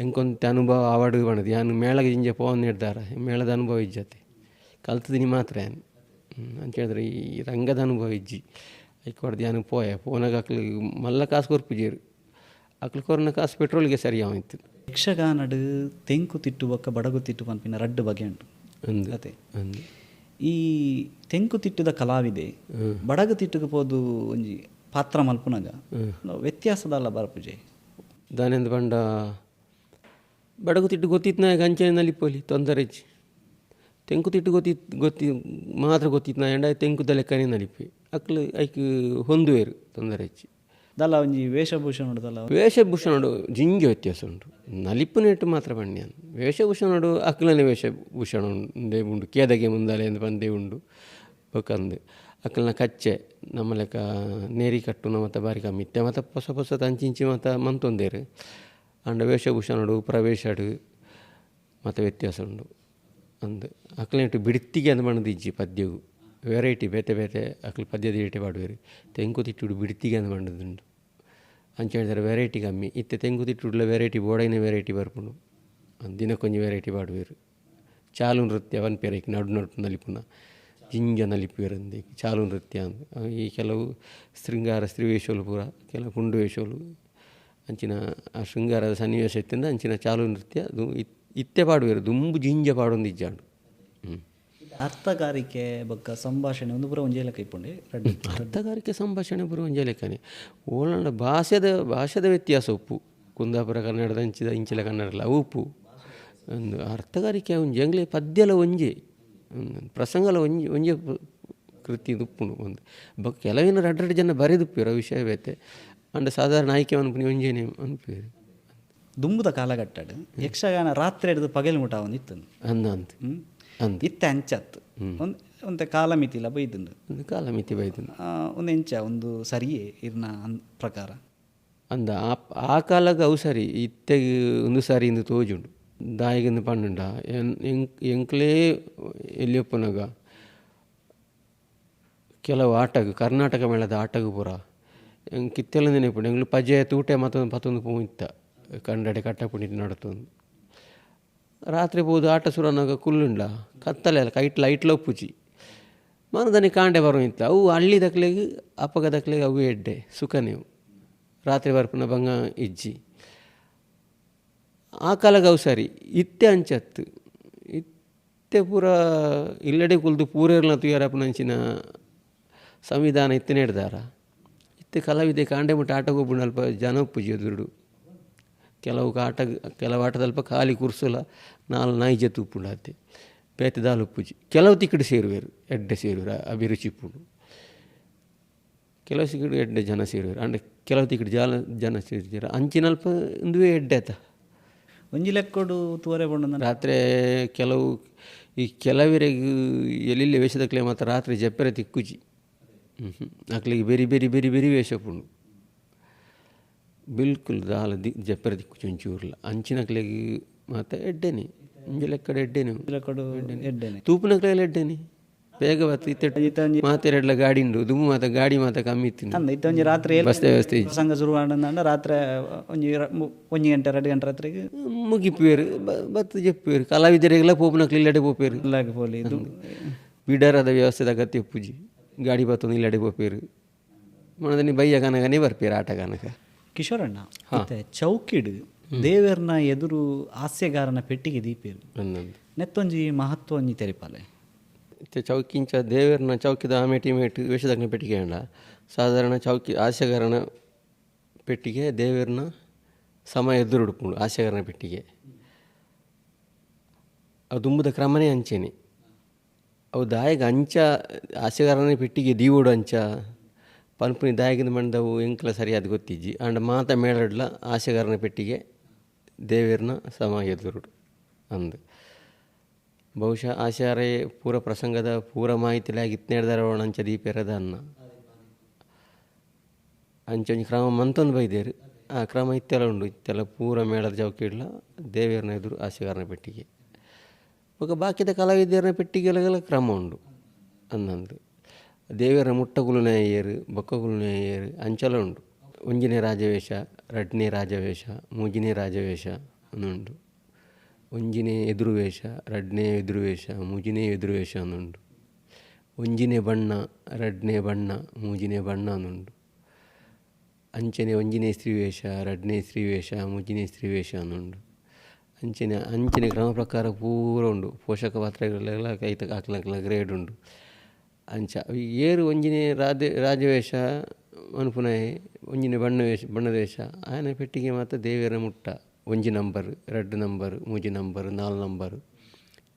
Speaker 2: ಎಂಕೊಂತೆ ಅನುಭವ ಆವಡು ಬಣ್ಣದು. ಯಾನು ಮೇಳಗೆ ಜಿಂಜ ಪೋವನ್ ಹಿಡ್ದಾರ ಮೇಳದ ಅನುಭವ ಇಜ್ಜತೆ ಕಲ್ತದಿನಿ ಮಾತ್ರ ಯಾನು ಅಂತ ಹೇಳಿದ್ರೆ ಈ ರಂಗದ ಅನುಭವ ಇಜ್ಜಿ. ಐಕ್ ಹೊಡ್ದು ಯಾನು ಪೋಯೆ ಪೋನಾಗ ಅಕ್ಲು ಮಲ್ಲ ಕಾಸು ಕೊರ್ಪುಜೇರು, ಅಕ್ಲು ಕೊರ್ನ ಕಾಸು ಪೆಟ್ರೋಲ್ಗೆ ಸರಿ ಆಯ್ತು.
Speaker 1: ಯಕ್ಷಗಾನಡು ತೆಂಕು ತಿಟ್ಟು ಬೊಕ್ಕ ಬಡಗು ತಿಟ್ಟು ಪನ್ಪಿನ ರಡ್ಡು ಬಗೆ ಉಂಟು ಅದೇ. ಈ ತೆಂಕು ತಿಟ್ಟುದ ಕಲಾವಿದೆ ಬಡಗು ತಿಟ್ಟುಗೆ ಪೋದು ಒಂಜಿ ಪಾತ್ರ ಮಲ್ಪುನಗ ವ್ಯತ್ಯಾಸದಲ್ಲ ಬರ್ಪುಜೆ.
Speaker 2: ದಾನೆಂದು ಪಂಡ ಬಡಗು ತಿಟ್ಟು ಗೊತ್ತಿತ್ತು ಅಂಚೆ ನಲಿಪೋಲಿ ತೊಂದರೆ ಇಜ್ಜಿ. ತೆಂಕು ತಿಟ್ಟು ಗೊತ್ತಿತ್ತು ಗೊತ್ತಿ ಮಾತ್ರ ಗೊತ್ತಿತ್ತು ನಾ ಎಂಡ ತೆಂಕುದ ಲೆಕ್ಕನೇ ನಲಿಪಿ ಅಕ್ಲು ಐಕ್ ಹೊಂದುವೇರು ತೊಂದರೆ ಇಜ್ಜಿ.
Speaker 1: ದಲ್ಲ ಒಂಜಿ ವೇಷಭೂಷಣ ಉಂಟು,
Speaker 2: ವೇಷಭೂಷಣ ಉಂಡು ಜಿಂಜ ವ್ಯತ್ಯಾಸ ಉಂಟು. ನಲಿಪುನೆಟ್ಟು ಮಾತ್ರ ಪಣ್ಯಾನ್ ವೇಷಭೂಷಣ ಉಂಡು ಅಕ್ಲನೆ ವೇಷಭೂಷಣ ಉಂಡೆ ಉಂಡು ಕೇದಗೆ ಮುಂದಾಲೆ ಎಂದು ಪಂದೇ ಉಂಡು ಬೊಕ್ಕಂದು. ಅಕ್ಲನ ಕಚ್ಚೆ ನಮ್ಮ ಲೆಕ್ಕ ನೇರಿ ಕಟ್ಟುನ ಮತ್ತು ಬಾರಿ ಕಮ್ಮಿ ಇತ್ತೆ ಮತ್ತು ಹೊಸ ಹೊಸ ತಂಚಿಂಚಿ ಮತ್ತು ಮಂತೊಂದೇರು. ಅಂಡ ವೇಷಭೂಷಣಡು ಪ್ರವೇಶಡು ಮತ್ತು ವ್ಯತ್ಯಾಸ ಉಂಡು ಅಂದು. ಅಕ್ಲನೆಟ್ಟು ಬಿಡ್ತಿಗೆ ಅಂದ್ ಬಣ್ಣದ ಇಜ್ಜಿ ಪದ್ಯವು ವೆರೈಟಿ ಬೇತೆ ಬೇತೆ ಅಕ್ಲು ಪದ್ಯದ ಇಟ್ಟೆ ಪಾಡುವೆರು. ತೆಂಕು ತಿಟ್ಟುಡು ಬಿಡ್ತಿಗೆ ಅಂದ್ ಬಣ್ಣದುಂಡು ಅಂಚ ಹೇಳಿದರೆ ವೆರೈಟಿ ಕಮ್ಮಿ ಇತ್ತೆ. ತೆಂಕು ತಿಟ್ಟುಡ್ಲ ವೆರೈಟಿ ಬೋಡೈನ ವೆರೈಟಿ ಬರ್ಪುಂಡು ದಿನಕ್ಕೊಂಜಿ ವೆರೈಟಿ ಪಾಡುವೆರು. ಚಾಲು ನೃತ್ಯ ಪನ್ಪೆರ್ ಐಕ್ ನಡು ನಡು ನಲಿಪುನ ಜಿಂಜ ನಲಿಪುವೆರ್ ಅಂದ್ ಚಾಲು ನೃತ್ಯ ಅಂದ್. ಈ ಕೆಲವು ಶೃಂಗಾರ ಸ್ತ್ರೀ ವೇಷಲು ಪೂರ ಕೆಲವು ಪುಂಡು ವೇಷಲು ಅಂಚಿನ ಆ ಶೃಂಗಾರದ ಸನ್ನಿವೇಶ ಇತ್ತಿಂದ ಅಂಚಿನ ಚಾಲು ನೃತ್ಯ ಇತ್ತೆ ಪಾಡುವೆರು ದುಂಬು ಜಿಂಜ ಪಾಡೊಂದು ಇಜ್ಜಾಂಡು.
Speaker 1: ಅರ್ಥಗಾರಿಕೆ ಬೊಕ್ಕ ಸಂಭಾಷಣೆ ಒಂದು ಪೂರ ಒಂಜೇ ಲೆಕ್ಕ ಇಪ್ಪುಂಡು.
Speaker 2: ಅರ್ಥಗಾರಿಕೆ ಸಂಭಾಷಣೆ ಪೂರ ಒಂಜೇ ಲೆಕ್ಕನೆ. ಓಲಂಡ ಭಾಷೆದ ಭಾಷೆದ ವ್ಯತ್ಯಾಸ ಉಪ್ಪು. ಕುಂದಾಪುರ ಕನ್ನಡದ ಅಂಚಿದ ಇಂಚಿಲ ಕನ್ನಡಲ ಅವು ಉಪ್ಪು. ಒಂದು ಅರ್ಥಗಾರಿಕೆ ಒಂಜಿ ಎಂಗ್ಲೆ ಪದ್ಯಲ ಒಂಜಿ ಪ್ರಸಂಗಲ ಒಂಜಿ ಒಂಜೇ ಕೃತಿ ಉಪ್ಪುಂಡು. ಒಂದು ಬೊಕ್ಕ ಕೆಲವಿನ ರಡ್ಡ್ ರಡ್ಡ್ ಜನ ಬರೆದುಪ್ಪೇರು ಆ ವಿಷಯ ಬೇತೆ. ಅಂಡ ಸಾಧಾರಣ ಆಯ್ಕೆ ಅನ್ಪುನಿ ಒಂಜೇನೆ ಅನ್ಪೇರು.
Speaker 1: ದುಂಬುದ ಕಾಲಘಟ್ಟಡ್ ಯಕ್ಷಗಾನ ರಾತ್ರಿ ಹಿಡಿದು ಪಗಲು ಮುಟ ಒಂದಿತ್ತು
Speaker 2: ಅಂದ ಅಂತ ಅಂದ್
Speaker 1: ಇತ್ತೆ ಅಂಚತ್ತು ಒಂದು ಒಂತೆ ಕಾಲಮಿತಿಲ ಬೈದುಂಡು.
Speaker 2: ಒಂದು ಕಾಲಮಿತಿ ಬೈದುಂಡು
Speaker 1: ಒಂದು ಎಂಚ ಒಂದು ಸರಿಯೇ ಇರ್ನ ಪ್ರಕಾರ
Speaker 2: ಅಂದ ಆ ಕಾಲಗ ಅವು ಸರಿ ಇತ್ತೆಗ್ ಒಂದು ಸರಿ ಇಂದು ತೋಜುಂಡು. ದಾಯಿಗಿಂದು ಪಂಡುಂಡ ಎಂಕ್ಲೇ ಎಲ್ಲಿಯಪ್ಪನಾಗ ಕೆಲವು ಆಟಗ್ ಕರ್ನಾಟಕ ಮೇಳದ ಆಟಗು ಪೂರ ಎಂಕ್ ಇತ್ತೆಲ್ಲ ನೆನಪುಂಡು. ಎಂಕ್ಲು ಪಜೆ ತೂಟೆ ಮತ್ತೊಂದು ಪತ್ತೊಂದು ಪೋಯಿತ್ತ ಕಂಡಡೆ ಕಟ್ಟಪುಂಡಿ ನಡತೊಂದು ರಾತ್ರಿ ಪೋದು ಆಟ ಸುರನಾಗ ಕುಲ್ಲುಂಡ ಕತ್ತಲೆ ಅಲ್ಲ ಕೈಟ್ ಲೈಟ್ಲ ಉಪ್ಪುಜಿ ಮನದನಿ ಕಾಂಡೆ ಬರೋ ಇತ್ತ ಅವು ಹಳ್ಳಿ ದಕ್ಲೆಗ್ ಅಪ್ಪಗ ದಕ್ಲೆಗ್ ಅವು ಎಡ್ಡೆ ಸುಖನೇವು ರಾತ್ರಿ ಬರ್ಪುನ ಬಂಗ ಇಜ್ಜಿ. ಆ ಕಾಲಗ ಅವು ಸರಿ ಇತ್ತೆ ಅಂಚತ್ತು ಇತ್ತೆ ಪೂರ ಇಲ್ಲಡೆ ಕುಲ್ದು ಪೂರೆರ್ಲ ತುಯಾರಪ್ಪನ ಅಂಚಿನ ಸಂವಿಧಾನ ಇತ್ತೆ ನೆಡ್ದಾರ. ಇತ್ತೆ ಕಲಾವಿದೆ ಕಾಂಡೆ ಮುಟ್ಟ ಆಟ ಗೊಬ್ಬುಂಡು ಅಲ್ಪ ಜನ ಉಪ್ಪುಜಿ ಎದುರುಡು. ಕೆಲವು ಆಟ ಕೆಲವು ಆಟದಲ್ಪ ಖಾಲಿ ಕುರ್ಸುಲ ನಾಲ್ ನಾಯಿ ಜೊತೆ ಉಪ್ಪುಂಡು ಅತ್ತೆ ಬೇತೆ ದಾಲ್ ಉಪ್ಪುಜಿ. ಕೆಲವು ತಿಕ್ಕಡು ಸೇರುವೆರು ಎಡ್ಡೆ ಸೇರುವೆರು ಅಭಿರುಚಿ ಉಪ್ಪುಂಡು. ಕೆಲವು ಸಿಕ್ಕಡು ಎಡ್ಡೆ ಜನ ಸೇರುವೆರು ಅಂಡ ಕೆಲವು ತಿಕ್ಕಡು ಜಾಲ ಜನ ಸೇರ್ತೀರ ಅಂಚಿನಲ್ಪ ಒಂದುವೇ ಎಡ್ಡೆ ಆತ.
Speaker 1: ಒಂಜಿ ಲೆಕ್ಕೊಡು ತೂವರೆ ಪಂಡ
Speaker 2: ರಾತ್ರಿ ಕೆಲವು ಈ ಕೆಲವರಿಗೆ ಎಲ್ಲೆಲ್ಲಿ ವೇಷದಕ್ಲೆ ಮಾತ್ರ ರಾತ್ರಿ ಜಪ್ಪೆರೆ ತಿಕ್ಕುಜಿ. ಅಕ್ಲಿಗೆ ಬೇರೆ ಬೇರೆ ಬೇರೆ ಬೇರೆ ವೇಷ ಉಪ್ಪುಂಡು. ಬಿಲ್ಕುಲ್ ದಾಲ the ಜಪ್ಪೆರೆ ತಿಕ್ಕುಜಿ ಒಂಚೂರ್ಲ ಅಂಚಿನಕ್ಲೆಗ್ ಮಾತ ಎಡ್ಡೆನೆ ಒಂಜಿ ಲೆಕ್ಕಡ್ ಎಡ್ಡೆನೆ
Speaker 1: ಎಡ್ಡೆನೆ
Speaker 2: ತೂಪುನಕ್ಲೆಲ ಎಡ್ಡೆನೆ ಬೇಗ ಬತ್ತು ಇತ್ತೆ ಮಾತೆರೆಡ್ಲ ಗಾಡಿ ಉಂಡು ದುಂಬು ಮಾತ ಗಾಡಿ ಮಾತ ಕಮ್ಮಿ ಇತ್ತು.
Speaker 1: ಇತ್ತೆ ಒಂಜಿ ರಾತ್ರಿ
Speaker 2: ಬಸ್ತೆ ವ್ಯವಸ್ಥೆ
Speaker 1: ಪ್ರಸಂಗ ಶುರು ಆಂಡ ರಾತ್ರಿ ಒಂಜಿ ಒಂಜಿ ಗಂಟೆ 2 ಗಂಟೆ ರಾತ್ರಿಗೆ
Speaker 2: ಮುಗಿಪುವೆರು ಬತ್ತು ಜಪ್ಪುವೆರು. ಕಲಾವಿದರಿಗೆಲ್ಲ ಪೋಪುನಕ್ಲು ಇಲ್ಲಡೆ ಪೋಪೇರು
Speaker 1: ಪೋಲಿ
Speaker 2: ಬಿಡಾರದ ವ್ಯವಸ್ಥೆದ ಅಗತ್ಯ ಉಪ್ಪುಜಿ. ಗಾಡಿ ಬತ್ತೊಂದು ಇಲ್ಲಡೆ ಪೋಪೇರು ಮನದಲ್ಲಿ ಬಯ್ಯ ಕನಕನೇ ಬರ್ಪೇರು ಆಟ ಕನಕ.
Speaker 1: ಕಿಶೋರಣ್ಣ ಮತ್ತೆ ಚೌಕಿಡು ದೇವರ್ನ ಎದುರು ಹಾಸ್ಯಗಾರನ ಪೆಟ್ಟಿಗೆ ದೀಪೇರು ನೆತ್ತೊಂಜಿ ಮಹತ್ವ ಒಂಜಿ ತೆರಿಪಾಲೆ.
Speaker 2: ಚೌಕಿಂಚ ದೇವರನ ಚೌಕಿದ ಆಮೇಟಿ ಮೇಟು ವೇಷದಗ್ನ ಪೆಟ್ಟಿಗೆ ಅಂಡ ಸಾಧಾರಣ ಚೌಕಿ ಹಾಸ್ಯಗಾರನ ಪೆಟ್ಟಿಗೆ ದೇವರನ ಸಮ ಎದುರು ಉಡುಪುಂಡು ಹಾಸ್ಯಗಾರನ ಪೆಟ್ಟಿಗೆ. ಅವು ದುಂಬುದ ಕ್ರಮನೇ ಅಂಚೆನೆ. ಅವು ದಾಯಗ ಅಂಚ ಹಾಸ್ಯಗಾರನ ಪೆಟ್ಟಿಗೆ ದೀವೋಡು ಅಂಚ ಪನ್ಪುನಿ ದಾಯಗಿಂದ ಮಂಡವು ಎಂಕ್ಲ ಸರಿಯಾದ ಗೊತ್ತಿಜ್ಜಿ. ಅಂಡ ಮಾತ ಮೇಳಡ್ಲ ಹಾಸ್ಯಗಾರನ ಪೆಟ್ಟಿಗೆ ದೇವರನ ಸಮ ಎದುರುಡು ಅಂದು. ಬಹುಶಃ ಆಚಾರ್ಯ ಪೂರ ಪ್ರಸಂಗದ ಪೂರ ಮಾಹಿತಿಲಾಗಿ ಇತ್ನೇಡ್ದಾರ ಅಂಚ ದೀಪೆರದ ಅನ್ನ ಅಂಚೊಂಜಿ ಕ್ರಮ ಮಂತೊಂದು ಬೈದೇರು. ಆ ಕ್ರಮ ಇತ್ತೆಲ್ಲ ಉಂಡು. ಇತ್ತೆಲ್ಲ ಪೂರ ಮೇಳದ ಚೌಕಿಡ್ಲ ದೇವೇರ್ನ ಎದುರು ಹಾಸ್ಯಗಾರನ ಪೆಟ್ಟಿಗೆ. ಬೊಕ್ಕ ಬಾಕಿದ ಕಲಾವಿದರನ ಪೆಟ್ಟಿಗೆಲ್ಲ ಕ್ರಮ ಉಂಡು ಅಂದಂದು. ದೇವರ ಮುಟ್ಟಗುಲು ಬೊಕ್ಕಗುಲು ನೇಯರು ಅಂಚಲ ಉಂಡು. ಒಂಜಿನೇ ರಾಜವೇಷ, ರಡ್ನೇ ರಾಜವೇಷ, ಮೂಜಿನೇ ರಾಜವೇಷ ಉಂಡು. ಒಂಜಿನೇ ಎದುರುವೇಷ, ರಡ್ನೇ ಎದುರುವೇಷ, ಮೂಜಿನೇ ಎದುರುವೇಷ ಉಂಡು. ಒಂಜಿನೇ ಬಣ್ಣ, ರಡ್ನೇ ಬಣ್ಣ, ಮೂಜಿನೇ ಬಣ್ಣ ಉಂಡು. ಅಂಚನೆ ಒಂಜಿನೇ ಸ್ತ್ರೀವೇಷ, ರಡ್ನೇ ಸ್ತ್ರೀವೇಷ, ಮೂಜಿನೇ ಸ್ತ್ರೀವೇಷ ಉಂಡು. ಅಂಚನೆ ಅಂಚನೆ ಕ್ರಮ ಪ್ರಕಾರ ಪೂರ ಉಂಡು. ಪೋಷಕ ಪಾತ್ರಗಳೆಲ್ಲ ಕೈತ ಹಾಕ್ಲಕ್ಲ ಗ್ರೇಡ್ ಉಂಡು. ಅಂಚ ಏರು ಒಂಜಿನೇ ರಾಜವೇಷ ಅನ್ಪುನಾಯೆ ಒಂಜಿನೇ ಬಣ್ಣ ವೇಷ ಬಣ್ಣದ ವೇಷ ಆಯನ ಪೆಟ್ಟಿಗೆ ಮಾತ್ರ ದೇವಿಯರ ಮುಟ್ಟ ಒಂಜಿ ನಂಬರ್, 2 ನಂಬರ್, 3 ನಂಬರ್, 4 ನಂಬರ್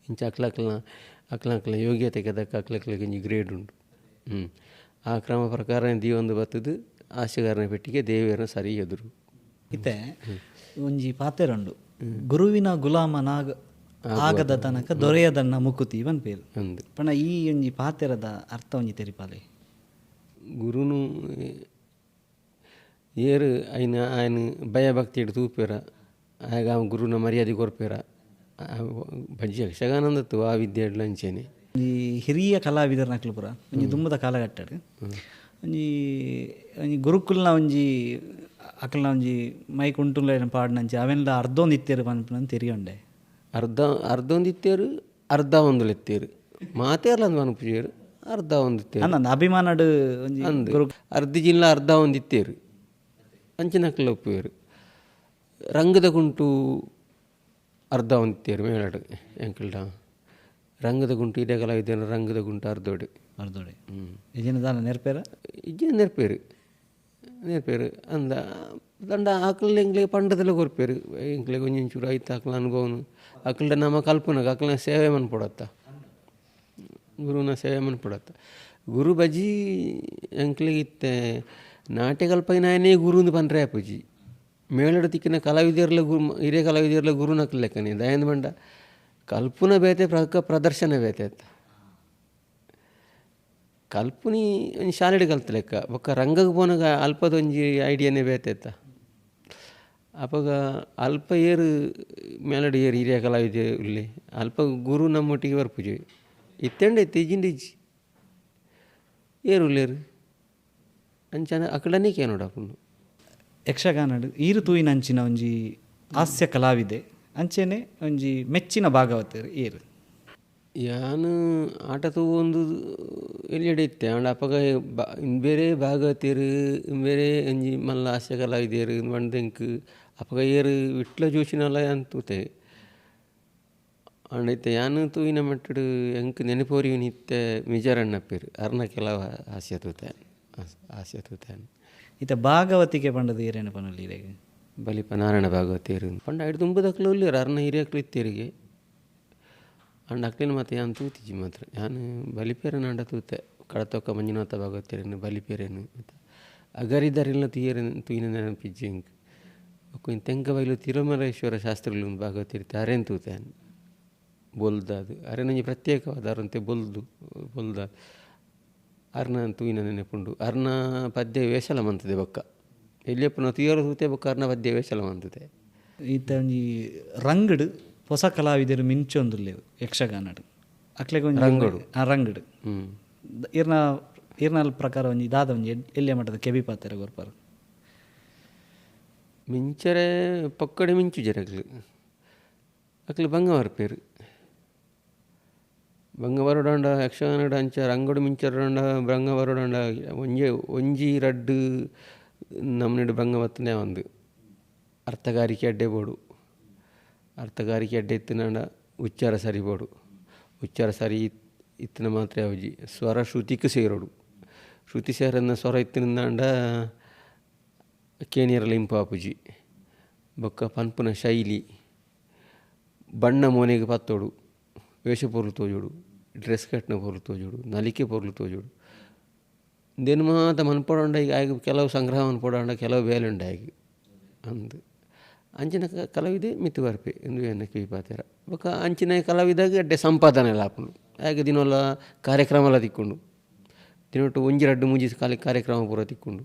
Speaker 2: ಇಂಚ ಅಕ್ಲಕ್ಲ ಅಕ್ಲಕ್ಲ ಯೋಗ್ಯತೆ ಕದಕ್ಕೆ ಅಕ್ಲಕ್ಲಕ್ಕೆ ಒಂಜಿ ಗ್ರೇಡ್ ಉಂಡು. ಆ ಕ್ರಮ ಪ್ರಕಾರ ದೀವೊಂದು ಬತ್ತದು ಹಾಸ್ಯಗಾರನ ಪೆಟ್ಟಿಗೆ ದೇವಿಯರನ್ನ ಸರಿ ಎದುರು.
Speaker 1: ಇತ್ತೆ ಒಂಜಿ ಪಾತೆರುಂಡು, ಗುರುವಿನ ಗುಲಾಮನಾಗ ಆಗದ ತನಕ ದೊರೆಯದನ್ನ ಮುಕುತಿ ಪನ್ಪೇರು. ಪಂಡ ಈ ಒಂಜಿ ಪಾತೆರದ ಅರ್ಥ ಒಂಜಿ ತೆರಿಪಾಲೆ.
Speaker 2: ಗುರುನು ಏರು ಐನ ಆಯನ ಭಯಭಕ್ತಿ ಇಟ್ಟು ತೂಪೇರ ಆಗ ಗುರುನ ಮರ್ಯಾದೆ ಕೊರ್ಪೇರ ಬಜ್ಜಿ ಯಕ್ಷಗಾನಂದತ್ತು ಆ ವಿದ್ಯೆ ಅಂಚೇನೆ.
Speaker 1: ಈ ಹಿರಿಯ ಕಲಾವಿದರನಕ್ಲು ಪೂರ ಒಂಜಿ ದುಂಬದ ಕಾಲಘಟ್ಟಡ್ ಒಂಜಿ ಒಂಜಿ ಗುರುಕುಲ್ನ ಒಂಜಿ ಅಕಲ್ನ ಒಂಜಿ ಮೈಕ್ ಉಂಟುಲ್ಲ ಪಾಡ್ನಂಚಿ ಅವೆಲ್ಲ ಅರ್ಧೊಂದು ಇತ್ತೇರು ಪನ್ಪುನ ತೆರಿಯೊಂಡೆ.
Speaker 2: ಅರ್ಧ ಅರ್ಧೊಂದು ಇತ್ತೇರು, ಅರ್ಧ ಒಂದುಲು ಇತ್ತೇರು, ಮಾತೇರ್ಲ ಅಂದ್ ಪನ್ಪುಜೇರು, ಅರ್ಧ ಒಂದು ಇತ್ತೇರು.
Speaker 1: ಅಭಿಮಾನಡ್ ಒಂಜಿ
Speaker 2: ಅರ್ಧ ಜಿಲ್ಲ ಅರ್ಧ ಒಂದು ಇತ್ತೇರು ಅಂಚಿನಕ್ಲ ಒಪ್ಪುವೇರು. ರಂಗದ ಗುಂಟು ಅರ್ಧ ಒಂತೇರು ಮೇಳಡು ಎಂಕಲ್ಡ ರಂಗದ ಗುಂಟು ಇದೇ ಕಲಾವಿದ ರಂಗದ ಗುಂಟು ಅರ್ಧೋಡು
Speaker 1: ಅರ್ಧೋಡೆ ಇಜಿನ ದಾನ ನೆರ್ಪೇರ
Speaker 2: ಇಜ್ಜಿನ ನೆರ್ಪೇರು ನೆರ್ಪೇರು ಅಂದ ದಂಡ ಆಕಲ್ ಎಂಕ್ಲೆ ಪಂಡದಲ್ಲ ಕೊರ್ಪೇರು ಎಂಕ್ಲೆ ಒಂಚೂರು ಐತ ಆಕಲ ಅನುಭವನು ಅಕಲ್ಡ ನಮ್ಮ ಕಲ್ಪನಾಗ ಅಕಲ್ನ ಸೇವೆ ಮನ್ಪೊಡತ್ತ ಗುರುನ ಸೇವೆ ಮನ್ಪೊಡತ್ತ ಗುರು ಬಜಿ ಎಂಕ್ಲೆಗ್ ಇತ್ತೆ ನಾಟ್ಯ ಕಲ್ಪನಾಯನೇ ಗುರುಂದು ಪನ್ರೆ ಆಪುಜಿ ಮೇಳಡು ತಿಕ್ಕಿನ ಕಲಾವಿದರ್ಲ ಗುರು ಹಿರಿಯ ಕಲಾವಿದರ್ಲ ಗುರುನಕ್ಲ್ ಲೆಕ್ಕನೆ ದಯಂದ ಪಂಡ ಕಲ್ಪುನ ಬೇತೆ ಪ್ರದರ್ಶನ ಬೇತೆ ಅತ್ತ ಕಲ್ಪುನಿ ಒಂಜಿ ಶಾಲೆಡ್ ಕಲ್ತ ಲೆಕ್ಕ ಬೊಕ್ಕ ರಂಗಗ್ ಪೋನಗ ಅಲ್ಪದ ಒಂಜಿ ಐಡಿಯಾನೇ ಬೇತೆ ಅತ್ತ ಅಪಗ ಅಲ್ಪ ಏರು ಮೇಳಡು ಏರು ಹಿರಿಯ ಕಲಾವಿದೆ ಉಲ್ಲೆ ಅಲ್ಪ ಗುರು ನಮ್ಮೊಟ್ಟಿಗೆ ಬರ್ಪುಜಿ ಇತ್ತೆಂಡ ಇತ್ತೆ ಇಜ್ಜಿಂಡ ಇಜ್ಜಿ ಏರು ಉಲ್ಲೇರು ಅಂಚನ ಅಕಡನೇ ಕೇನೋಡಾಪುಂಡು.
Speaker 1: ಯಕ್ಷಗಾನಡು ಈರು ತೂಯಿನಂಚಿನ ಒಂಜಿ ಹಾಸ್ಯ ಕಲಾವಿದೆ ಅಂಚೆನೆ ಒಂಜಿ ಮೆಚ್ಚಿನ ಭಾಗವತರು ಏರು.
Speaker 2: ಯಾನು ಆಟ ತೂವೊಂದು ಎಲ್ಯಡೆ ಇತ್ತೆ ಆಂಡ ಅಪಗ ಬೇರೆ ಭಾಗವತರು ಬೇರೆ ಒಂಜಿ ಮಲ್ಲ ಹಾಸ್ಯ ಕಲಾವಿದೆರ್ ಪಂದ್ ಅಪಗ ಏರು ವಿಟ್ಲ ಜೋಶಿನಲ ಯಾನ್ ತೂತೆ. ಆಂಡ ಇತ್ತೆ ಯಾನ್ ತೂಯಿನ ಮಟ್ಟಡ್ ಎಂಕ್ ನೆನಪೊರಿಯುನಿ ಇತ್ತೆ ಮಿಜಾರಣ್ಣಪ್ಪೆರ್ ಅರ್ನ ಕೆಲವು ಹಾಸ್ಯ ತೂತೆ ಹಾಸ್ಯ ತೂತೆ.
Speaker 1: ಇತ್ತೆ ಭಾಗವತಿಕೆ ಪಂಡದು ಏರೇನ ಪನೊಲಿ ಇರೆಗ್?
Speaker 2: ಬಲಿಪ ನಾರಾಯಣ ಭಾಗವತೇರು ಪಂಡ ಐಡ್ ದುಂಬುದಕ್ಲು ಉಲ್ಲೆರ್ ಅರ್ನ ಹಿರಿಯಕ್ಲು ಇತ್ತೆರಿಗೆ. ಆಂಡ ಅಕ್ಲೆನ ಮಾತ ಯಾನ್ ತೂತಿಜಿ ಮಾತ್ರ ಯಾನ್ ಬಲಿಪೇರನಾಂಡ ತೂತೆ ಕಡತೊಕ್ಕ ಮಂಜುನಾಥ ಭಾಗವತೇರೆನ್ ಬಲಿಪೇರೆನ್ ಅಗರಿದರೆಲ್ಲ ತೂಯೆರೆನ್ ತೂಯಿನ ನೆನಪಿಜ್ಜಿ ಎಂಕ್. ಬೊಕ್ಕ ತೆಂಕಬೈಲು ತಿರುಮಲೇಶ್ವರ ಶಾಸ್ತ್ರಿಲು ಭಾಗವತೇರ್ ಅರೆನ್ ತೂತೆ ಯಾನ್ ಬೊಲ್ದಾದ್ ಅರೆನೊಂಜಿ ಪ್ರತ್ಯೇಕವಾದ ಅರಂತೆ ಬೊಲ್ದು ಬೊಲ್ದ ಅರ್ನ ತೂಯಿನ ನೆನಪುಂಡು. ಅರ್ನ ಪದ್ಯ ವೇಷಲ ಮಂತುದೆ ಬೊಕ್ಕ ಎಲ್ಯಪ್ಪುನ ತೂಯರ ತೂತೆ ಬೊಕ್ಕ ಅರ್ನ ಪದ್ಯ ವೇಷಲ ಮಂತುದೆ.
Speaker 1: ಇತ್ತೆ ಒಂಜಿ ರಂಗಡ್ ಹೊಸ ಕಲಾವಿದರು ಮಿಂಚೊಂದುಲ್ಲೆರ್ ಯಕ್ಷಗಾನಡ್ ಅಕ್ಲೆಗ್ ಒಂಜಿ
Speaker 2: ರಂಗಡು
Speaker 1: ರಂಗಡ್ ಇರ್ನ ಇರ್ನಾಲ್ ಪ್ರಕಾರ ಒಂಜಿ ದಾದ ಒಂಜಿ ಎಲ್ಯ ಮಟ್ಟದ ಕೆಬಿ ಪಾತೆರ ಕೊರ್ಪರ್?
Speaker 2: ಮಿಂಚರೆ ಪೊಕ್ಕಡೆ ಮಿಂಚುಜೆರ್ ಅಕ್ಲು ಅಕ್ಲು ಬಂಗ ಬರ್ಪೆರ್. ಬಂಗ ಬರೋಡಾಂಡ ಯಕ್ಷಗಾನಡ್ ಅಂಚ ರಂಗಡು ಮಿಂಚರೋಡಾಂಡ ಬಂಗ ಬರೋಡಾಂಡ ಒಂಜೆ ಒಂಜಿ ರಡ್ಡ್ ನಮೂನೆಡ್ ಬಂಗ ಬತ್ತುನೆ ಆವಂದ್. ಅರ್ಥಗಾರಿಕೆ ಅಡ್ಡೆ ಬೋಡು, ಅರ್ಥಗಾರಿಕೆ ಅಡ್ಡೆ ಇತ್ತಿನಾಂಡ ಉಚ್ಚಾರ ಸರಿ ಬೋಡು, ಉಚ್ಚಾರ ಸರಿ ಇತ್ತಿನ ಮಾತ್ರ ಆವುಜಿ ಸ್ವರ ಶ್ರುತಿಕ್ ಸೇರೊಡು, ಶ್ರುತಿ ಸೇರನ್ನ ಸ್ವರ ಇತ್ತಿನಾಂಡ ಕೇನಿಯರಲ ಇಂಪು ಆಪುಜಿ. ಬೊಕ್ಕ ಪನ್ಪುನ ಶೈಲಿ ಬಣ್ಣ ಮೋನೆಗ್ ಪತ್ತೊಡು, ವೇಷ ಪೊರ್ಲು ತೋಜೊಡು, ಡ್ರೆಸ್ ಕಟ್ನ ಪೊರ್ಲು ತೋಜೊಡು, ನಲಿಕೆ ಪೊರ್ಲು ತೋಜೊಡು. ಇಂದೆನ್ ಮಾತ ಮನ್ಪೊಡಾಂಡ ಈಗ ಆಯ್ಗ್ ಕೆಲವು ಸಂಗ್ರಹ ಮನ್ಪೊಡಾಂಡ ಕೆಲವು ಬೇಲೆ ಉಂಡು ಆಯ್ಗ್ ಅಂದ್ ಅಂಚಿನ ಕಲಾವಿದೆ ಮಿತ್ತ್ ಬರ್ಪೆ ಇಂದು ಎನ್ನ ಕಿವಿ ಪಾತೆರ. ಬೊಕ್ಕ ಅಂಚಿನ ಕಲಾವಿದಾಗ ಎಡ್ಡೆ ಸಂಪಾದನೆ ಆಪುಂಡು ಆಯ್ಗ್ ದಿನೊಲ ಕಾರ್ಯಕ್ರಮಲ ತಿಕ್ಕುಂಡು, ದಿನೊಟ್ಟು ಒಂಜಿ ರಡ್ಡ್ ಮೂಜಿ ಕಾರ್ಯಕ್ರಮ ಪೂರ ತಿಕ್ಕುಂಡು.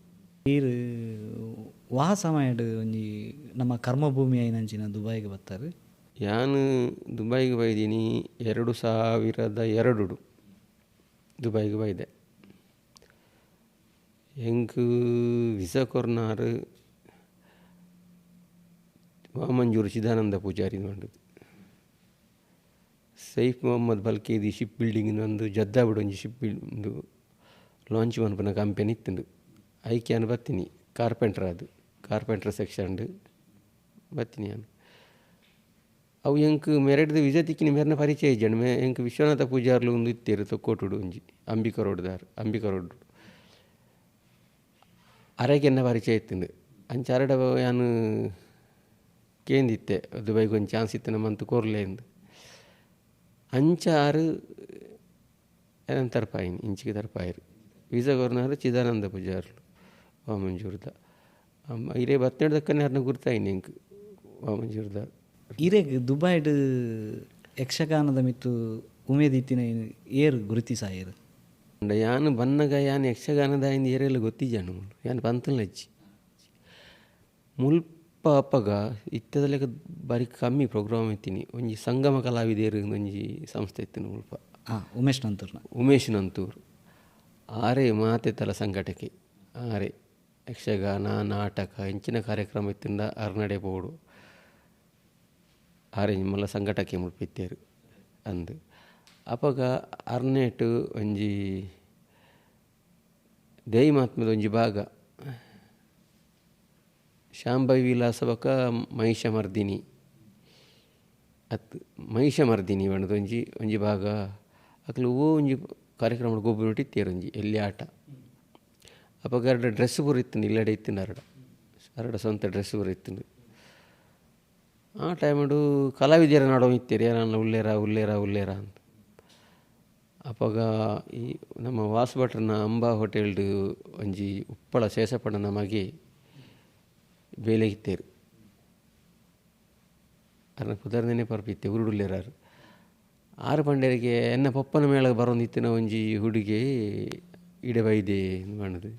Speaker 1: ಈರ್ ವಾ ಸಮಯಡ್ ಒಂಜಿ ನಮ್ಮ ಕರ್ಮಭೂಮಿ ಆಯಿನಂಚಿನ ದುಬೈಗ್ ಬತ್ತರ್?
Speaker 2: ಯಾನ್ ದುಬೈಗ್ ಬೈದಿನಿ 2002 ದುಬೈಗ್ ಬೈದೆ. ಎಂಕ್ ವಿಸಾ ಕೊರ್ನಾರ್ ವಾಮಂಜೂರು ಚಿದಾನಂದ ಪೂಜಾರಿ ಪಂಡುದು. ಸೈಫ್ ಮೊಹಮ್ಮದ್ ಬಲ್ಕೇದಿ ಶಿಪ್ ಬಿಲ್ಡಿಂಗ್ ಒಂದು ಜದ್ದಾಬುಡು ಒಂಜಿ ಶಿಪ್ ಬಿಲ್ಡ್ ಲಾಂಚ್ ಮನ್ಪುನ ಕಂಪೆನಿ ಇತ್ತುಂಡು. ಐಕ್ ಯಾನ್ ಬತ್ತಿನಿ ಕಾರ್ಪೆಂಟರ್ ಆದ್ ಕಾರ್ಪೆಂಟರ್ ಸೆಕ್ಷನ್ಡ್ ಬತ್ತಿನಿ ಯಾನ್. ಅವು ಎಂಕ್ ಮೆರೆಡ್ದ್ ವಿಸಾ ತಿಕ್ಕಿನಿ ಮೆರ್ನ ಪರಿಚಯ ಇಜ್ಜಂಡ್ ಮೆ ಎಂಕ್ ವಿಶ್ವನಾಥ ಪೂಜಾರ್ಲು ಉಂದು ಇತ್ತೆರ್ ತೊಕ್ಕೋಟುಡು ಒಂಜಿ ಅಂಬಿಕಾ ರೋಡ್ದಾರ್ ಅಂಬಿಕಾ ರೋಡ್ ಅರೆಗ್ ಎನ್ನ ಪರಿಚಯ ಇತ್ತುಂಡು. ಅಂಚ ಅರೆಡ ಯಾನ್ ಕೇಂದಿತ್ತೆ ದುಬೈಗ್ ಒಂಜಿ ಚಾನ್ಸ್ ಇತ್ತಿನ ಮಂತ್ ಕೊರ್ಲೆ ಇಂದ್. ಅಂಚ ಆರ್ ಎನನ್ ತರ್ಪಾಯಿನಿ ಇಂಚಿಗೆ ತರ್ಪಾಯೆರ್. ವೀಸಾ ಕೊರ್ನಾರ್ ಚಿದಾನಂದ ಪೂಜಾರ್ಲು ವಾಮಂಜೂರ್ದ. ಇರೆ ಬತ್ತನೆಡ್ ದಕ್ಕನೆ ಅರ್ನ ಗುರ್ತಾಯಿನಿ ಎಂಕ್ ವಾಮಂಜೂರ್ದ.
Speaker 1: ಇರೆಗ್ ದುಬೈಡ್ ಯಕ್ಷಗಾನದ ಮಿತ್ತು ಉಮೇದ್ ಇತ್ತಿನ ಏರ್ ಗುರುತಿಸಾಯೆರ್?
Speaker 2: ಯಾನ್ ಬನ್ನಗ ಯಾನ್ ಯಕ್ಷಗಾನದ ಇಂದ್ ಏರೆಲ ಗೊತ್ತಿಜ್ಜಂಡ್ ಮೂಲು ಯಾನ್ ಪಂತುಲ ಇಜ್ಜಿ ಮುಲ್ಪ. ಅಪಗ ಇತ್ತೆದ ಲೆಕ್ಕ ಬಾರಿ ಕಮ್ಮಿ ಪ್ರೋಗ್ರಾಮ್ ಇತ್ತಿನಿ. ಒಂಜಿ ಸಂಗಮ ಕಲಾವಿದೆರ್ ಒಂಜಿ ಸಂಸ್ಥೆ ಇತ್ತಿನ ಮುಲ್ಪ.
Speaker 1: ಉಮೇಶ್ ನಂತೂರ್ನ
Speaker 2: ಉಮೇಶ್ ನಂತೂರ್ ಆರೇ ಮಾತೆತಲ ಸಂಘಟಕೆ ಆರೇ. ಯಕ್ಷಗಾನ ನಾಟಕ ಇಂಚಿನ ಕಾರ್ಯಕ್ರಮ ಇತ್ತಿಂಡ ಅರ್ನಡೆ ಪೋಡು ಆರೇ ಮಲ್ಲ ಸಂಘಟಕೆ ಮುಲ್ಪ ಇತ್ತೆರ್ ಅಂದ್. ಅಪಗ ಅರ್ನೇಟ್ ಒಂಜಿ ದೇಯಿ ಮಹಾತ್ಮದ ಒಂಜಿ ಭಾಗ ಶಾಂಭವಿ ವಿಲಾಸ ಬೊಕ್ಕ ಮಹಿಷಮರ್ದಿನಿ ಅತ್ ಮಹಿಷಮರ್ದಿನಿ ಪಂಡ್ದ್ ಒಂಜಿ ಒಂಜಿ ಭಾಗ ಅಕ್ಲು ಓ ಒಂಜಿ ಕಾರ್ಯಕ್ರಮ ಗೊಬ್ಬು ಇತ್ತೇರು ಒಂಜಿ ಎಲ್ಲಿ ಆಟ. ಅಪಗ ಅರಡ ಡ್ರೆಸ್ ಪೂರ ಇತ್ತುಂಡು ಇಲ್ಲಡೆ ಇತ್ತುಂಡು ಅರಡ ಅರಡ ಸ್ವಂತ ಡ್ರೆಸ್ ಪೂರ ಇತ್ತುಂಡು. ಆ ಟೈಮುಡು ಕಲಾವಿದರ ನಡುವೆ ಇತ್ತೀರಿ ಯಾರನ್ನ ಉಲ್ಲೇರ ಉಲ್ಲೇರ ಉಲ್ಲೇರ ಅಂತ. ಅಪಗ ಈ ನಮ್ಮ ವಾಸು ಭಟ್ರನ ಅಂಬಾ ಹೋಟೆಲ್ಡು ಒಂಜಿ ಉಪ್ಪಳ ಶೇಷಪ್ಪಣ್ಣನ ಮಗೆ ಬೇಲೆಗಿತ್ತೇರು ಅರ್ನ ಪುದರ್ನೇ ಪರ್ಪಿತ್ತೆ ಉರುಡುಲ್ಲೇರಾರು. ಆರು ಪಂಡರಿಗೆ ಎನ್ನ ಪಪ್ಪನ ಮೇಳಗೆ ಬರೋಂದಿತ್ತಿನ ಒಂಜಿ ಹುಡುಗಿ ಇಡೆ ಬೈದೆ ಪಂಡ್ದು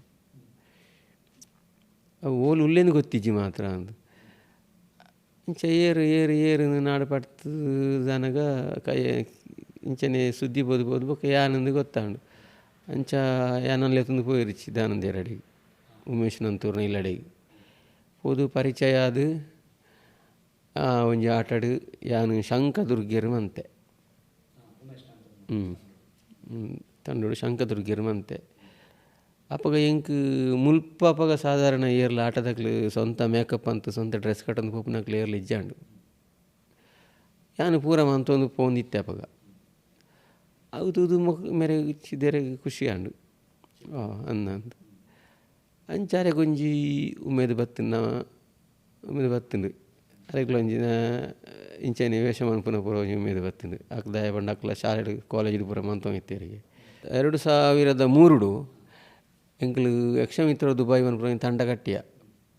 Speaker 2: ಅವು ಓಲು ಉಲ್ಲೇನು ಗೊತ್ತಿಜ್ಜಿ ಮಾತ್ರ ಅಂದು. ಇಂಚ ಏರು ಏರು ಏರು ನಾಡು ಪಡ್ತು ದನಗ ಕೈ ಇಂಚನೆ ಸುದ್ದಿ ಬೋದು ಬೋದು ಬೊಕ್ಕ ಯಾನಂದು ಗೊತ್ತಾಂಡು. ಅಂಚ ಯಾನಲ್ಲೇ ತಂದು ಪೋಯಿರುಚಿ ದಾನಂದೇರಡಿಗೆ ಉಮೇಶ್ ನಂತೂರ್ನ ಇಲ್ಲಡೆಗೆ ಪೋದು ಪರಿಚಯ ಅದು ಆ ಒಂಜಿ ಆಟಡು ಯಾನು ಶಂಕದುರ್ಗೆರು ಮಂತೆ ತಂಡೋಡು ಶಂಕದುರ್ಗೆರು ಮಂತೆ. ಅಪಗ ಎಂಕ್ ಮುಲ್ಪ ಅಪಗ ಸಾಧಾರಣ ಏರ್ಲ ಆಟದಕ್ಲು ಸ್ವಂತ ಮೇಕಪ್ ಅಂತ ಸ್ವಂತ ಡ್ರೆಸ್ ಕಟ್ಟೊಂದು ಪೋಪುನಕ್ಲು ಏರ್ಲ ಇಜ್ಜಾಂಡು. ಯಾನು ಪೂರ ಮಂತೊಂದು ಪೋಂದಿತ್ತೆ ಅಪಗ ಅವು ತೂದು ಮೊಕ್ ಮೇರೆ ಚಿದೆರೆ ಖುಷಿ ಆಂಡು ಅಂದಂದು. ಅಂಚಾರೆ ಒಂಜಿ ಉಮೇದು ಬತ್ತಿನ ಉಮೇದು ಬತ್ತುಂಡು ಅರೆಗ್ಲ ಒಂಜಿನ ಇಂಚನೆ ವೇಷ ಮನ್ಪುನ ಪೂರ ಒಂಜಿ ಉಮೇದು ಬತ್ತುಂಡು. ಅಕ್ ದಾಯ ಪಂಡ ಅಕ್ಲ ಶಾಲೆ ಕಾಲೇಜಿಡ್ ಪೂರ ಮಂತೊಂದಿತ್ತೇರಿಗೆ. 2003 ಎಂಕ್ಲು ಯಕ್ಷಮಿತ್ರ ದುಬೈ ಮನ್ಪುನ ತಂಡ ಕಟ್ಟಿಯ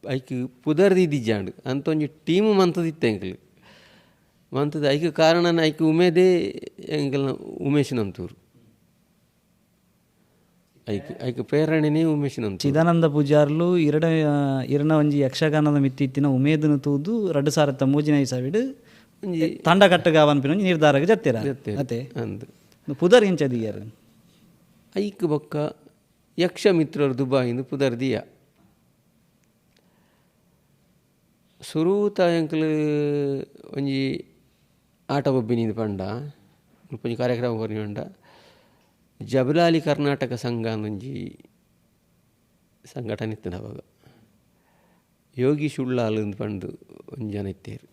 Speaker 2: ಐಕ್ ಪುದರ್ ದೀದಿಜ್ಜಾಂಡು ಅಂತ ಒಂಜಿ ಟೀಮು ಮಂತದಿತ್ತೆ ಎಂಕ್ಲು ಮಂತದ. ಐಕ್ ಕಾರಣನ ಐಕ್ ಉಮೇದೇ ಎಂಕಲ್ನ ಉಮೇಶ್ ನಂತೂರು ಐಕ್ ಐಕ್ ಪ್ರೇರಣೆನೇ ಉಮೇಶ್ ನಂತೂರು.
Speaker 1: ಚಿದಾನಂದ ಪೂಜಾರ್ಲು ಇರಡ ಇರನ ಒಂಜಿ ಯಕ್ಷಗಾನದ ಮಿತ್ತಿತ್ತಿನ ಉಮೇದನು ತೂದು 2003ನೇ ಇಸವಿಡ್
Speaker 2: ಒಂಜಿ
Speaker 1: ತಂಡ ಕಟ್ಟಗಾವನ್ಪಿನ ಒಂಜಿ ನಿರ್ಧಾರಕ್ಕೆ ಜತ್ತಿರ ಅತೆ
Speaker 2: ಅಂದ್
Speaker 1: ಪುದರ್ ಇಂಚ ದಿಯರ್
Speaker 2: ಐಕ್ ಬೊಕ್ಕ ಯಕ್ಷಮಿತ್ರರು ದುಬಾಯಿಂದ ಪುದರ್ ದಿಯ. ಸುರೂತ ಎಂಕ್ಲು ಒಂಜಿ ಆಟ ಗೊಬ್ಬಿನಿಂದ ಪಂಡ ಒಂಜಿ ಕಾರ್ಯಕ್ರಮ ಕೊರ್ನಿ ಪಂಡ ಜಬಲಾಲಿ ಕರ್ನಾಟಕ ಸಂಘ ಒಂಜಿ ಸಂಘಟನೆ ಇತ್ತು ಅವಾಗ. ಯೋಗೀಶ್ ಉಳ್ಳಾಲ್ ಅಂದ್ ಪಂಡು ಒಂಜಿ ಜನ ಇತ್ತೇರು.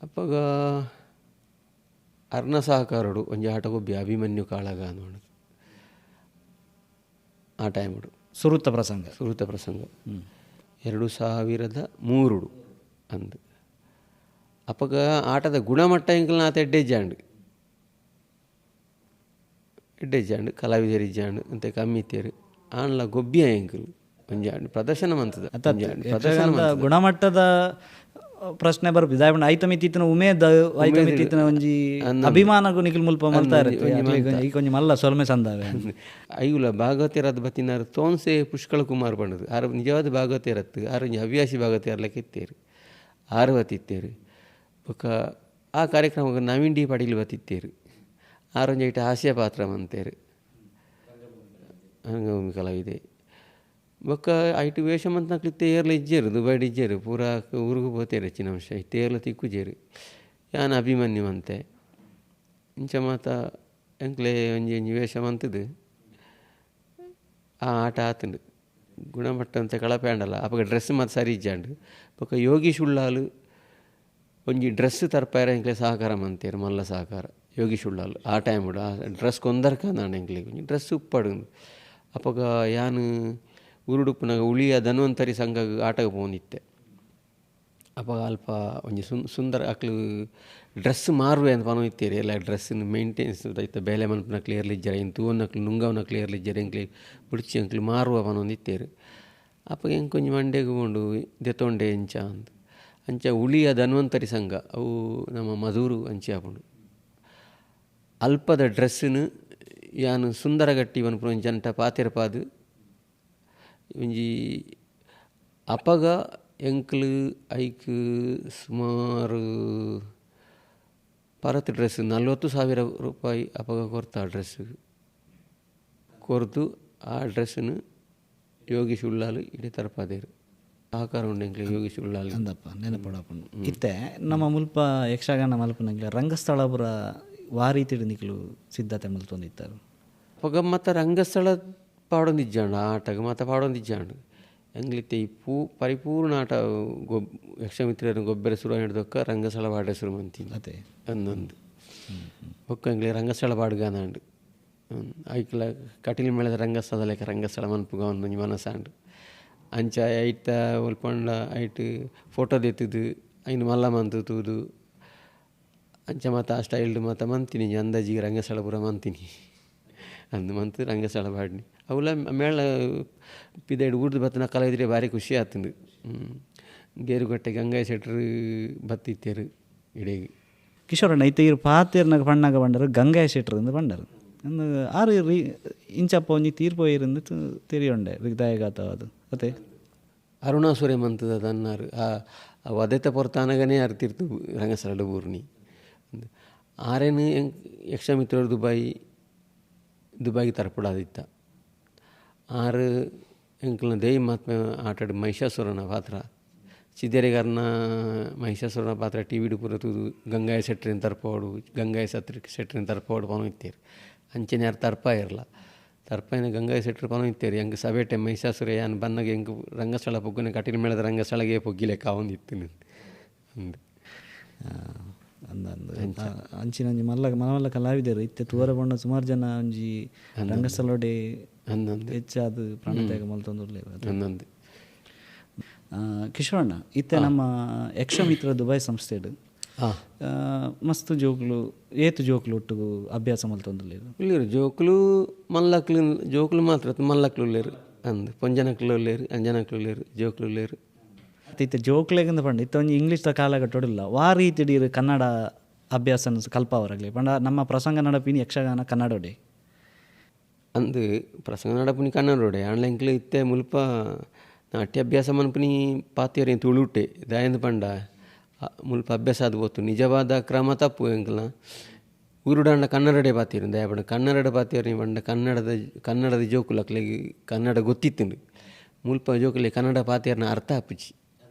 Speaker 2: ಅಪ್ಪಗ ಅರ್ಣ ಸಹಕಾರಡು ಒಂಜಿ ಆಟ ಗೊಬ್ಬಿ ಅಭಿಮನ್ಯು ಕಾಳಗ ಅಂದ್ ಆ ಟೈಮುಡು
Speaker 1: ಸುರುತ ಪ್ರಸಂಗ
Speaker 2: ಸುರುತ ಪ್ರಸಂಗ 2003 ಅಂದು. ಅಪ್ಪಗ ಆಟದ ಗುಣಮಟ್ಟ ಎಂಕಲ್ನ ಆತ ಎಡ್ಡೆಜ್ಜಾಂಡು ಎಡ್ಡೆಜ್ಜಾಂಡು ಕಲಾವಿದರು ಇಜ್ಜಾಂಡು ಅಂತ ಕಮ್ಮಿ ಇತ್ತೇರು. ಆನ್ಲ ಗೊಬ್ಬಿಯ ಎಂಕಲ್ ಒಂಜಿ ಪ್ರದರ್ಶನ ಮಂತದ
Speaker 1: ಪ್ರದರ್ಶನ ಗುಣಮಟ್ಟದ ಪ್ರಶ್ನೆ ಬರ್ಪಿ ದಾಯಪಂಡ ಐತ ಮಿತ್ತಿತ್ತಿನ ಉಮೇದ ಐತ ಮಿತ್ತಿತ್ತಿನ ಒಂಜಿ ಅಭಿಮಾನಗೂ ನಿಖಿಲ್ ಮುಲ್ಪ ಮಲ್ತಾರೆ ಈ ಕೊಂಚ ಮಲ್ಲ ಸೊಲ್ಮೆ ಸಂದಾವೆ.
Speaker 2: ಐಗುಲ ಭಾಗವತಿಯರದ್ ಬತ್ತಿನಾರು ತೋನ್ಸೆ ಪುಷ್ಕಳ ಕುಮಾರ್ ಬಣ್ಣದು ಆರು ನಿಜವಾದ ಭಾಗವತಿಯರತ್ತು ಆರು ಒಂಜಿ ಹವ್ಯಾಸಿ ಭಾಗವತಿಯರ್ಲಕ್ಕೆ ಇತ್ತೇರು ಆರು ಬತ್ತಿತ್ತೇರು. ಬೊಕ್ಕ ಆ ಕಾರ್ಯಕ್ರಮಕ್ಕೆ ನವೀನ್ ಡಿ ಪಾಟೀಲ್ ಬತ್ತಿತ್ತೇರು ಆರೊಂಜಿ ಐಟ ಹಾಸ್ಯ ಪಾತ್ರ ಮಂತೇರು ರಂಗಭೂಮಿ ಕಲಾವಿದೆ. ಬೊಕ್ಕ ಐಟು ವೇಷ ಮಂತನಕ್ಲು ಇತ್ತೆ ಏರ್ಲ ಇಜ್ಜೇರು ದುಬೈಡ್ ಇಜ್ಜೇರು ಪೂರಾ ಊರುಗು ಪೋತೇರು ಹೆಚ್ಚಿನ ಅಂಶ ಇತ್ತೆ ಏರ್ಲ ತಿಕ್ಕುಜೇರು. ಯಾನ್ ಅಭಿಮನ್ಯು ಮಂತೆ ಇಂಚ ಮಾತ ಎಂಕ್ಲೆ ಒಂಜಿ ಒಂಜಿ ವೇಷ ಮಂತದು ಆ ಆಟ ಆತುಂಡು. ಗುಣಮಟ್ಟ ಅಂತ ಕಳಪೆ ಆಂಡಲ್ಲ ಅಪಗ ಡ್ರೆಸ್ ಮಾತ ಸರಿ ಇಜ್ಜಾಂಡು. ಬೊಕ್ಕ ಯೋಗೀಶ್ ಉಳ್ಳಾಲು ಒಂಜಿ ಡ್ರೆಸ್ ತರ್ಪಾಯರ ಎಂಕ್ಲೆ ಸಹಕಾರ ಮಂತೇರು ಮಲ್ಲ ಸಹಕಾರ ಯೋಗೀಶ್ ಉಳ್ಳಾಲು ಆ ಟೈಮುಡು ಆ ಡ್ರೆಸ್ ಕೊಂದರ್ಕಂದಾಂಡ ಎಂಕ್ಲೆಗ್ ಒಂಜಿ ಡ್ರೆಸ್ ಉಪ್ಪಡು. ಅಪಗ ಯಾನ್ ಉರುಡುಪ್ಪುನಗ ಉಳಿಯ ಧನ್ವಂತರಿ ಸಂಘ ಆಟಗೆ ಪೋಂದಿತ್ತೆ. ಅಪಗ ಅಲ್ಪ ಒಂಜಿ ಸುಂದರ ಅಕ್ಲು ಡ್ರೆಸ್ ಮಾರುವೆ ಅಂತ ಪನೊ ಇತ್ತೇರು. ಎಲ್ಲ ಡ್ರೆಸ್ಸಿನ ಮೇಂಟೆನೆನ್ಸ್ ಐತ ಬೇಲೆ ಮನ್ಪುನಕ್ಲು ಏರ್ಲ ಇಜ್ಜರ ಇನ್ ತೂವನಕ್ಲು ನುಂಗವನಕ್ಲು ಏರ್ಲ ಇಜ್ಜರ ಎಂಕ್ಲೆ ಬುಡ್ಚಿ ಅಂಕ್ಲು ಮಾರುವ ಪನೊಂದಿತ್ತೇರು. ಅಪಗ ಎಂಕ್ ಒಂಜಿ ಮಂಡೆಗ್ ಪೋಂಡು ದೆತೊಂಡೆ ಎಂಚ ಅಂದ್. ಅಂಚ ಉಳಿಯ ಧನ್ವಂತರಿ ಸಂಘ ಅವು ನಮ್ಮ ಮಧೂರು ಅಂಚೆ ಆಪುಂಡು. ಅಲ್ಪದ ಡ್ರೆಸ್ಸಿನ ಯಾನ್ ಸುಂದರಗಟ್ಟಿ ಪನ್ಪುನ ಒಂಜಿ ಜಂಟ ಪಾತೆರ್ಪಾದ್ ಒಂಜಿ ಅಪಗ ಎಂಕ್ಲು ಐಕ್ ಸುಮಾರು ಪರತ್ ಡ್ರೆಸ್ 40,000 ರೂಪಾಯಿ ಅಪಗ ಕೊರ್ತ ಆ ಡ್ರೆಸ್ ಕೊರ್ದು ಆ ಡ್ರೆಸ್ಸನ್ನು ಯೋಗೀಶ್ ಉಳ್ಳಾಲು ಇಡೀ ತರಪಾದೇರು ಆಕಾರ ಉಂಡು ಎಂಕ್ಲೆ ಯೋಗೀಶ್ ಉಳ್ಳಾಲು
Speaker 1: ಅಂದಪ್ಪ ನೆನಪಡಾಪುಂಡು. ಇತ್ತೆ ನಮ್ಮ ಮುಲ್ಪ ಯಕ್ಷಗಾನ ಮಲ್ಪನಂಗ್ಲೆ ರಂಗಸ್ಥಳ ಪುರ ವಾ ರೀತಿಡ್ ನಿಕ್ಲು ಸಿದ್ಧತೆ ಮಲ್ತೊಂದಿತ್ತಾರೆ.
Speaker 2: ಅಪಗ ಮತ್ತು ರಂಗಸ್ಥಳ ಪಾಡೊಂದಿಜ್ಜಾಂಡು ಆಟಗ ಮತ್ತು ಪಾಡೊಂದಿಜ್ಜಾಂಡು. ಎಂಗ್ಲಿತ್ತೆ ಈ ಪೂ ಪರಿಪೂರ್ಣ ಆಟ ಯಕ್ಷಮಿತ್ರರ ಗೊಬ್ಬರ ಶುರು ಹಿಡ್ದೊಕ್ಕ ರಂಗಸ್ಥಳ ಪಾಡ ಶುರು ಮಂತೀನಿ
Speaker 1: ಅದೇ
Speaker 2: ಅಂದೊಂದು ಬೊಕ್ಕ ಎಂಗ್ಲಿ ರಂಗಸ್ಥಳ ಪಾಡ್ಗಾನಾಂಡು ಐಕ್ಲ ಕಟೀಲ್ ಮೇಳದ ರಂಗಸ್ಥಳ ಲೆಕ್ಕ ರಂಗಸ್ಥಳ ಮನ್ಪುಗ ಒಂದೊಂಜಿ ಮನಸ್ಸಾಂಡು ಅಂಚ ಐತ ಒಲ್ಪಂಡ ಐಟ್ ಫೋಟೋ ದೆತ್ತದು ಐನು ಮಲ್ಲ ಮಂತು ತೂದು ಅಂಚ ಮಾತ ಆ ಸ್ಟೈಲ್ಡ್ ಮಾತ ಮಂತೀನಿ ಅಂದಾಜಿಗೆ ರಂಗಸ್ಥಳ ಪೂರ ಮಂತೀನಿ ಅಂದು ಮಂತು ರಂಗಸ್ಥಳ ಪಾಡ್ನಿ ಅವುಲ ಮೇಳ ಪಿದೈಡ್ ಊರ್ದು ಬತ್ತನ ಕಲಾವಿದ್ರೆ ಭಾರಿ ಖುಷಿ ಆತಂದು. ಗೇರುಗಟ್ಟೆ ಗಂಗಾಯ ಶೆಟ್ರು ಬತ್ತಿತ್ತೇರು ಇಡೀ
Speaker 1: ಕಿಶೋರಣ್ಣ ಇತ್ತೆ ಇರು ಪಾತೇರ್ನಾಗ ಪಣ್ಣಾಗ ಬಂಡರು ಗಂಗಾಯ ಶೆಟ್ರು ಅಂದು ಬಂಡರು ಅಂದು ಆರು ರೀ ಇಂಚಪ್ಪ ಒಂಜಿ ತೀರ್ಪೋಯಿರಂದು ತೆರಿಯೊಂಡೆ ರಿಗ್ದಾಯಗಾತವಾದು ಅದೇ
Speaker 2: ಅರುಣಾಸುರೆ ಮಂತದ ತನ್ನಾರು ಆ ವದೆತ ಪೊರ್ತಾನಗನೇ ಆರು ತೀರ್ತು ರಂಗಸ್ಥಳ ಬೂರ್ನಿ ಆರೇನು ಯಕ್ಷಮಿತ್ರರು ದುಬಾಯಿಗೆ ತರ್ಪಡಾದಿತ್ತ ಆರು ಎಂಕ್ಲನ ದೇವಿ ಮಹಾತ್ಮೆ ಆಟಾಡು ಮಹಿಷಾಸುರನ ಪಾತ್ರ ಚಿದ್ದೇರಿಗಾರನ ಮಹಿಷಾಸುರನ ಪಾತ್ರ ಟಿ ವಿಡು ಪೂರ ತೂದು ಗಂಗಾಯ ಶೆಟ್ರಿನ ತರ್ಪೋಡು ಗಂಗಾಯ ಸತ್ರಿ ಶೆಟ್ರಿನ ತರ್ಪೋಡು ಪನೋ ಇತ್ತೇರು ಅಂಚನೆ ಯಾರು ತರ್ಪ ಇರಲ್ಲ ತರ್ಪಾಯಿನ ಗಂಗಾಯ ಶೆಟ್ರು ಪನೋ ಇತ್ತೇರು ಎಂಕ್ ಸಬೇಟೆ ಮಹಿಷಾಸುರ ಯಾನ್ ಬನ್ನಗ ಎಂಕ್ ರಂಗಸ್ಥಳ ಪೊಗ್ಗುನೆ ಕಟೀಲ್ ಮೇಳದ ರಂಗಸ್ಥಳಗೆ ಪೊಗ್ಗಿಲೆಕ್ಕ ಅವಂದಿತ್ತು ಅಂದು
Speaker 1: ಅಂದ ಅಂಚಿನ ಒಂಜಿ ಮಲ್ಲ ಮಲ್ಲ ಕಲಾವಿದರು ಇತ್ತೆ ತೂವರ ಬಣ್ಣ ಸುಮಾರು ಜನ ಒಂಜಿ ರಂಗಸ್ಥಳೋಡೆ
Speaker 2: ಅಂದಂದು
Speaker 1: ಹೆಚ್ಚಾದ ಪ್ರಾಣತ್ಯಾಗ ಮಲ್ತೊಂದುಲ್ಲೇರು
Speaker 2: ಅಂದಂದು.
Speaker 1: ಕಿಶೋರಣ್ಣ ಇತ್ತೆ ನಮ್ಮ ಯಕ್ಷಮಿತ್ರ ದುಬೈ ಸಂಸ್ಥೆಡ್ ಮಸ್ತ್ ಜೋಕ್ಲು ಏತು ಜೋಕ್ಲು ಒಟ್ಟುಗು ಅಭ್ಯಾಸ ಮಲ್ತೊಂದುಲ್ಲೇರು
Speaker 2: ಉಲ್ಲೇರು ಜೋಕ್ಲು ಮಲ್ಲಕ್ಲು ಜೋಕ್ಲು ಮಾತ್ರ ಮಲ್ಲಕ್ಲು ಉಲ್ಲೇರು ಅಂದ್ ಪೊಂಜನಕ್ಲು ಉಲ್ಲೇರು ಅಂಜನಕ್ಲು ಉಲ್ಲೇರು ಜೋಕ್ಲು ಉಲ್ಲೇರು.
Speaker 1: ಇತ್ತೆ ಜೋಕ್ಲೆಗಂದ ಪಂಡ ಇತ್ತೆ ಒಂಜಿ ಇಂಗ್ಲೀಷ್ ದ ಕಾಲಘಟ್ಟೊಡಿಲ್ಲ ವಾ ರೀತಿಡೀರು ಕನ್ನಡ ಅಭ್ಯಾಸನ ಕಲ್ಪಾವರಾಗ್ಲಿ ಪಂಡ ನಮ್ಮ ಪ್ರಸಂಗ ನಡಪಿನಿ ಯಕ್ಷಗಾನ ಕನ್ನಡೋಡೆ
Speaker 2: ಅಂದು ಪ್ರಸಂಗ ನಡಪುನಿ ಕನ್ನಡೋಡೆ ಆನ್ಲೈನ್ಕ್ಲು ಇತ್ತೆ ಮುಲ್ಪ ನಾಟ್ಯಾಭ್ಯಾಸ ಮನ್ಪುನಿ ಪಾತಿಯರಿ ತುಳುಟೆ ದಾಯಂದ ಪಂಡ ಮುಲ್ಪ ಅಭ್ಯಾಸ ಆದ್ ಪೋತು ನಿಜವಾದ ಕ್ರಮ ತಪ್ಪು ಎಂಕ್ಲ ಊರುಡಾಂಡ ಕನ್ನಡಡೆ ಪಾತಿರು ದಯ ಪಂಡ ಕನ್ನಡ ಪಾತಿಯರಿ ಪಂಡ ಕನ್ನಡದ ಜೋಕುಲು ಅಕ್ಲೆಗ್ ಕನ್ನಡ ಗೊತ್ತಿತ್ತುಂಡು ಮುಲ್ಪ ಜೋಕುಲೆ ಕನ್ನಡ ಪಾತಿಯರ್ನ ಅರ್ಥ ಆಪುಜಿ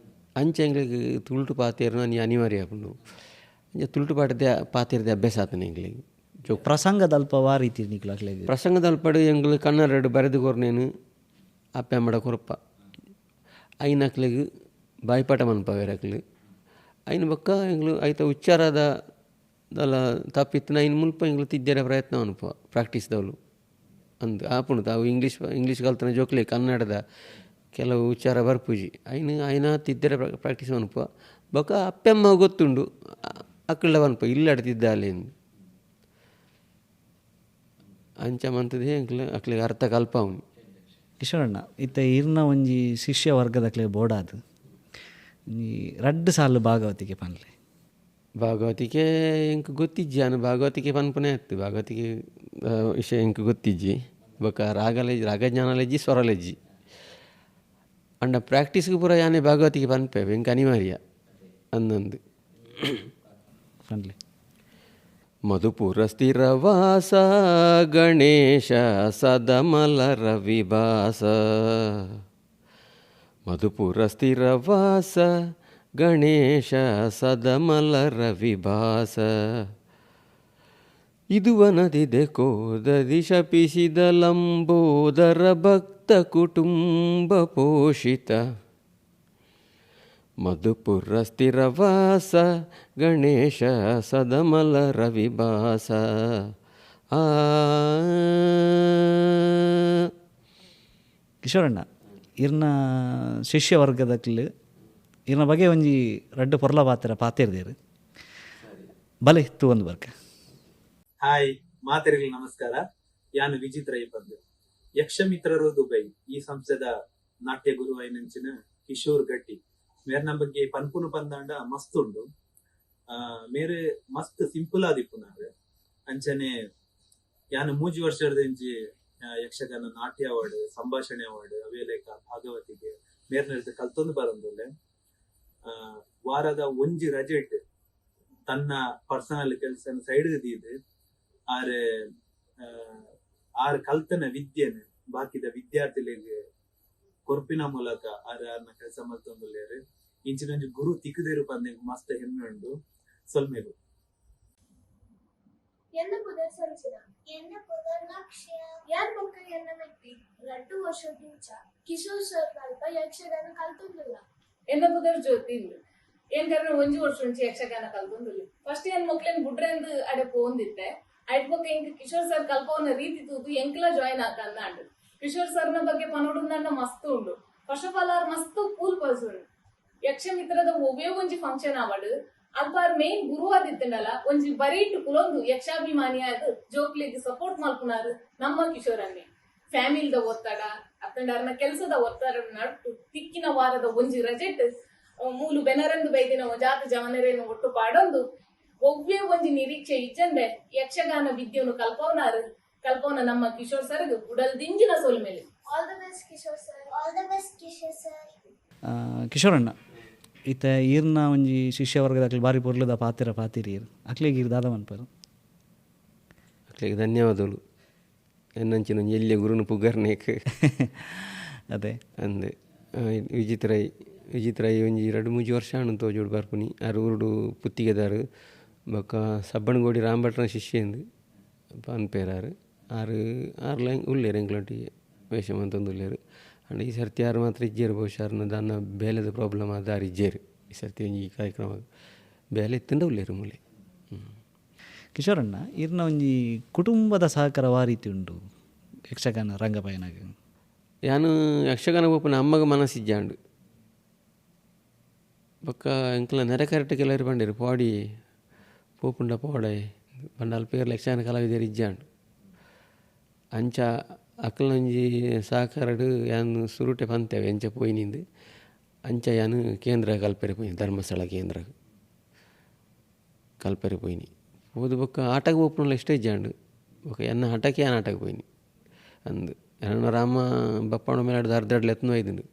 Speaker 2: ಅಂಚ ಎಂಕ್ಲೆಗ್ ತುಳುಟು ಪಾತಿಯರ್ನ ನೀ ಅನಿವಾರ್ಯ ಆಪುಂಡು ಅಂಚ ತುಳುಟು ಪಾಠದ ಪಾತಿಯರ್ದ ಅಭ್ಯಾಸ ಆತನ ಎಂಕ್ಲೆಗ್ ಜೋಕು
Speaker 1: ಪ್ರಸಂಗದಲ್ಪ ವಾ ರೀತಿ ನಿಕ್ಲು ಅಕ್ಲೆಗ್
Speaker 2: ಪ್ರಸಂಗದಲ್ಪಡು ಎಂಕ್ಲು ಕನ್ನಡ ಬರೆದು ಕೊರ್ನೇನು ಅಪ್ಪೆ ಅಮ್ಮಡ ಕೊರಪ ಐನಕ್ಲೆಗ್ ಬಾಯಿಪಾಠ ಮನ್ಪವೇರು ಅಕ್ಲು ಐನ ಬೊಕ್ಕ ಎಂಕ್ಲು ಐತ ಉಚ್ಚಾರದ ದಲ ತಪ್ಪಿತ್ತು ಐನ್ ಮುಲ್ಪ ಎಂಕ್ಲು ತಿದ್ದೆರೆ ಪ್ರಯತ್ನ ಮನ್ಪುವ ಪ್ರಾಕ್ಟೀಸ್ ದವ್ಲು ಅಂದ್ ಆಪುಂಡು ತಾವು ಇಂಗ್ಲೀಷ್ ಕಲ್ತನ ಜೋಕ್ಲೆ ಕನ್ನಡದ ಕೆಲವು ಉಚ್ಚಾರ ಬರ್ಪುಜಿ ಐನ್ ಐನ ತಿದ್ದೆರೆ ಪ್ರಾಕ್ಟೀಸ್ ಮನ್ಪುವ ಬೊಕ್ಕ ಅಪ್ಪೆಮ್ಮ ಗೊತ್ತುಂಡು ಅಕ್ಕಳ್ಳ ಮನ್ಪ ಇಲ್ಲಡ್ ತಿದ್ದಾಲೆ ಅಂಚ ಮಂತದೇ ಎಂಕ್ಲು ಅಕ್ಲೆಗ್ ಅರ್ಥ ಕಲ್ಪಾವುನಿ.
Speaker 1: ಕಿಶೋರಣ್ಣ ಇತ್ತೆ ಇರ್ನ ಒಂಜಿ ಶಿಷ್ಯ ವರ್ಗದಕ್ಲೆ ಬೋಡಾದ್ ಈ ರಡ್ಡ್ ಸಾಲು ಭಾಗವತಿಗೆ ಪನ್ಲೆ.
Speaker 2: ಭಾಗವತಿಕೆ ಎಂಕ್ ಗೊತ್ತಿಜ್ಜಿ ಅನು ಭಾಗವತಿಕೆ ಪನ್ಪುನೆ ಅತ್ತು ಭಾಗವತಿಕೆ ವಿಷಯ ಎಂಕ್ ಗೊತ್ತಿಜ್ಜಿ ಬೊಕ್ಕ ರಾಗಜ್ಞಾನಲೆಜ್ಜಿ ಸ್ವರಲೆಜ್ಜಿ ಅಂಡ ಪ್ರಾಕ್ಟೀಸ್ಗೆ ಪೂರ ಯಾನೆ ಭಾಗವತಿಕೆ ಪನ್ಪೆ ಎಂಕ್ ಅನಿವಾರ್ಯ ಅಂದಂದು.
Speaker 1: ಪನ್ಲೆ.
Speaker 2: ಮಧುಪುರ ಸ್ಥಿರವಾಸ ಗಣೇಶ ಸದಮಲ ರವಿವಾಸ ಮಧುಪುರ ಸ್ಥಿರವಾಸ ಗಣೇಶ ಸದಮಲ ರವಿಭಾಸ ಇದುವನದಿದೆ ಕೋದದಿ ಶಪಿಸಿದ ಲಂಬೋದರ ಭಕ್ತ ಕುಟುಂಬ ಪೋಷಿತ ಮಧುಪುರ ಸ್ಥಿರವಾಸ ಗಣೇಶ ಸದಮಲ ರವಿಭಾಸ. ಆ
Speaker 1: ಕಿಶೋರಣ್ಣ ಇರ್ನ ಶಿಷ್ಯ ವರ್ಗದಕ್ಲು ಇರ್ನ ಬಗ್ಗೆ ಒಂಜಿ ರಡ್ಡು ಪೊರ್ಲ ಪಾತ್ರ ಪಾತಿರ್ದೇರು ಬಲೆ ತೂ ಒಂದು ಬರ್ಕ.
Speaker 3: ಹಾಯ್ ಮಾತೆರೆಗ್ ನಮಸ್ಕಾರ. ಯಾನು ವಿಜಿತ್ ರೈ ಪಂದ್ ಯಕ್ಷಮಿತ್ರರು ದುಬೈ ಈ ಸಂಸ್ಥೆದ ನಾಟ್ಯ ಗುರು ಐನಂಚಿನ ಕಿಶೋರ್ ಗಟ್ಟಿ ಮೇರ್ನ ಬಗ್ಗೆ ಪನ್ಪುನು ಪಂದಾಂಡ ಮಸ್ತ್ ಉಂಡು. ಮೇರೆ ಮಸ್ತ್ ಸಿಂಪಲ್ ಆದಿಪ್ಪುನಾರು. ಅಂಚನೆ ಯಾನು ಮೂಜಿ ವರ್ಷದ ಇಂಚಿ ಯಕ್ಷಗಾನ ನಾಟ್ಯ ಅವಾರ್ಡ್ ಸಂಭಾಷಣೆ ಅವಾರ್ಡ್ ಅವೇಲೇಕ ಭಾಗವತಿಗೆ ಮೇರ್ನ ಕಲ್ತೊಂದು ಬರಂದುಲ್ಲೆ. ವಾರದ ಒಂಜಿ ರಜೆಟ್ ತನ್ನ ಪರ್ಸನಲ್ ಕೆಲಸ ಸೈಡ್ ದೀದ್ ಆರೆ ಆರ್ ಕಲ್ತನ ವಿದ್ಯೆನ್ ಬಾಕಿದ ವಿದ್ಯಾರ್ಥಿಗಳಿಗೆ ಕೊರ್ಪಿನ ಮೂಲಕ ಆರ್ ಆರ್ನ ಕೆಲಸ ಮಲ್ತೊಂದುಲ್ಲೇರು. ಇಂಚಿನೊಂಜಿ ಗುರು ತಿಕ್ಕುದೇರು ಪಂದ್ ಮಸ್ತ್ ಹೆಮ್ಮೆ ಉಂಡು. ಸೊಲ್ಮೆಲು.
Speaker 4: ಎನ್ನ ಪುದರ್ ಸಂಚಿನ. ಎನ್ನ ಪುದರ್ ಲಕ್ಷ್ಯ. ಯಾನ್ ಬೊಕ್ಕ ಎನ್ನ ಮೆತ್ತಿ ರಡ್ಡು ವರ್ಷದಿಂಚ ಕಿಶೋರ್ ಸರ್ ನಲ್ಪ ಯಕ್ಷಗಾನ ಕಲ್ತೊಂದುಲ್ಲ.
Speaker 5: ಎನ್ನ ಪುದರ್ ಜ್ಯೋತಿ. ಏನ್ ಕಾರಣ ಒಂಜಿ ವರ್ಷ ಉಂಚಿ ಯಕ್ಷಗಾನ ಕಲ್ತೊಂದುಲ್ಲೆ. ಫಸ್ಟ್ ಏನ್ ಮೊಕ್ಲೆನ್ ಬುಡ್ರೆಂದ್ ಅಡೆ ಪೋಂದಿತ್ತೆ. ಐಟ್ ಬೊಕ್ಕ ಎಂಕ್ ಕಿಶೋರ್ ಸರ್ ಕಲ್ಪವನ ರೀತಿ ತೂದು ಎಂಕ್ಲ ಜಾಯಿನ್ ಆಕಂದ ಅಂಡ್. ಕಿಶೋರ್ ಸರ್ನ ಬಗ್ಗೆ ಪನೊಡು ಮಸ್ತ್ ಉಂಡು. ಫಸ್ಟ್ ಆಫ್ ಆಲ್ ಆರ್ ಮಸ್ತ್ ಕೂಲ್ ಪರ್ಸನ್. ಯಕ್ಷಮಿತ್ರದ ಒವ್ವೇ ಒಂಜಿ ಫಂಕ್ಷನ್ ಆವಡ್ ಅಲ್ಪ ಆರ್ ಮೇನ್ ಗುರು ಆದಿತ್ತಂಡಲ ಒಂಜಿ ಬರೀಟ್ ಕುಲೊಂದು ಯಕ್ಷಾಭಿಮಾನಿಯಾದ್ ಜೋಕ್ಲೆಗ್ ಸಪೋರ್ಟ್ ಮಲ್ಪುನಾರು ನಮ್ಮ ಕಿಶೋರನ್ನೇ. ಫ್ಯಾಮಿಲಿದ ಒತ್ತಡ ಅತ್ತಂಡ ಅರ್ನ ಕೆಲಸದ ಒತ್ತಡ ನಟ್ಟು ತಿಕ್ಕಿನ ವಾರದ ಒಂಜಿ ರಜೆಟ್ ಮೂಲು ಬೆನರಂದು ಬೈದಿನ ಜಾತ ಜವನರೇನು ಒಟ್ಟು ಪಾಡೊಂದು ಒವ್ವೇ ಒಂಜಿ ನಿರೀಕ್ಷೆ ಇಜ್ಜಂದೆ ಯಕ್ಷಗಾನ ವಿದ್ಯೆಯನ್ನು ಕಲ್ಪವನಾರು ಕಲ್ಪವನ ನಮ್ಮ ಕಿಶೋರ್ ಸರ್ಗ್ ಉಡಲ್ ದಿಂಜಿನ ಸೊಲ್ಮೆಲೆ.
Speaker 4: All the best Kishore sir. All the best Kishore sir.
Speaker 1: ಕಿಶೋರಣ್ಣ, ಇತ್ತೆ ಈರ್ನ ಒಂಜಿ ಶಿಷ್ಯ ವರ್ಗದ ಅಕ್ಲು ಬಾರಿ ಪೊರ್ಲುದ ಪಾತಿರ ಪಾತಿರಿ ಈರ್ ಅಕ್ಲೆಗ್ ಈರ್ ದಾದ ಮನ್ಪರು?
Speaker 2: ಅಕ್ಲೆಗ್ ಧನ್ಯವಾದಗಳು. ಎನ್ನಂಚಿನ ಒಂಜಿ ಎಲ್ಯ ಗುರುನು ಪುಗರ್ನೇಕ್.
Speaker 1: ಅದೇ
Speaker 2: ಅಂದ್ ವಿಜಿತ್ ರೈ, ವಿಜಿತ್ ರೈ ಒಂಜಿ ರಡ್ಡ್ ಮೂಜಿ ವರ್ಷ ಆಂಡ್ ತೋಜೋಡು ಬರ್ಪುನಿ. ಆರ್ ಊರುಡು ಪುತ್ತಿಗೆದಾರ್ ಬೊಕ್ಕ ಸಬ್ಬಣಗೋಡಿ ರಾಮಭಟ್ರನ ಶಿಷ್ಯಂದು ಪನ್ಪೇರ್. ಆರ್ ಆರ್ ಆರ್ಲ ಉಲ್ಲೇರ್, ಎಂಕ್ಲೊಟ್ಟಿಗೆ ವೇಷ ಮಂತೊಂದುಲ್ಲೆರ್. ಆಂಡ ಈ ಸರ್ತಿ ಆರ್ ಮಾತ್ರ ಇಜ್ಜೆರ್. ಬಹುಶಃ ಆರ್ನ ದಾನ್ನ ಬೇಲೆದ ಪ್ರಾಬ್ಲಮ್ ಆದ್ ಆರ್ ಇಜ್ಜೆರ್ ಈ ಸರ್ತಿ. ಒಂಜಿ ಕಾರ್ಯಕ್ರಮ ಬೇಲೆ ಇತ್ತುಂಡ ಉಲ್ಲೇರ್ ಮೂಲೆ.
Speaker 1: ಕಿಶೋರಣ್ಣ, ಇರ್ನ ಒಂಜಿ ಕುಟುಂಬದ ಸಹಕಾರ ವಾ ರೀತಿ ಉಂಡು ಯಕ್ಷಗಾನ ರಂಗಪಯಣಗ್?
Speaker 2: ಯಾನ್ ಯಕ್ಷಗಾನ ಪೋಪುನ ಅಮ್ಮಗ ಮನಸ್ಸಿಜ್ಜಾಂಡ್. ಬೊಕ್ಕ ಎಂಕ್ಲ ನೆರೆ ಕರೆಟ್ ಕೆಲವರು ಪಂಡೆರ್ ಪೋಡಿ ಪೋಪುಂಡ ಪೋಡೆ ಪಂಡ ಅಲ್ಪ ಏರ್ಲ ಯಕ್ಷಗಾನ ಕಲಾವಿದೆರ್ ಇಜ್ಜಾಂಡ್. ಅಂಚ ಅಕ್ಲ್ನೊಂಜಿ ಸಹಕಾರಡ್ ಯಾನ್ ಸುರುಟೆ ಪಂತೆವೆ ಎಂಚ ಪೋಯಿನಿಂದ್. ಅಂಚ ಯಾನ್ ಕೇಂದ್ರ ಕಲ್ಪೆರೆ ಪೋಯಿನಿ, ಧರ್ಮಸ್ಥಳ ಕೇಂದ್ರ ಕಲ್ಪೆರೆ ಪೋಯಿನಿ. ಪೋದು ಬೊಕ್ಕ ಆಟಗ್ ಪೋಪುನಲ ಇಷ್ಟ ಇಜ್ಜಾಂಡ್. ಬೊಕ್ಕ ಎನ್ನ ಹಠಕ್ಕೆ ಯಾನ್ ಆಟಗ್ ಪೋಯಿನಿ. ಅಂದ್ ಎನ್ನ ರಾಮ ಬಪ್ಪಣ ಮೇಲಾಡ್ ಅರ್ಧಡ್ ಲೆತ್ನ ಒಯ್ದುಂಡು,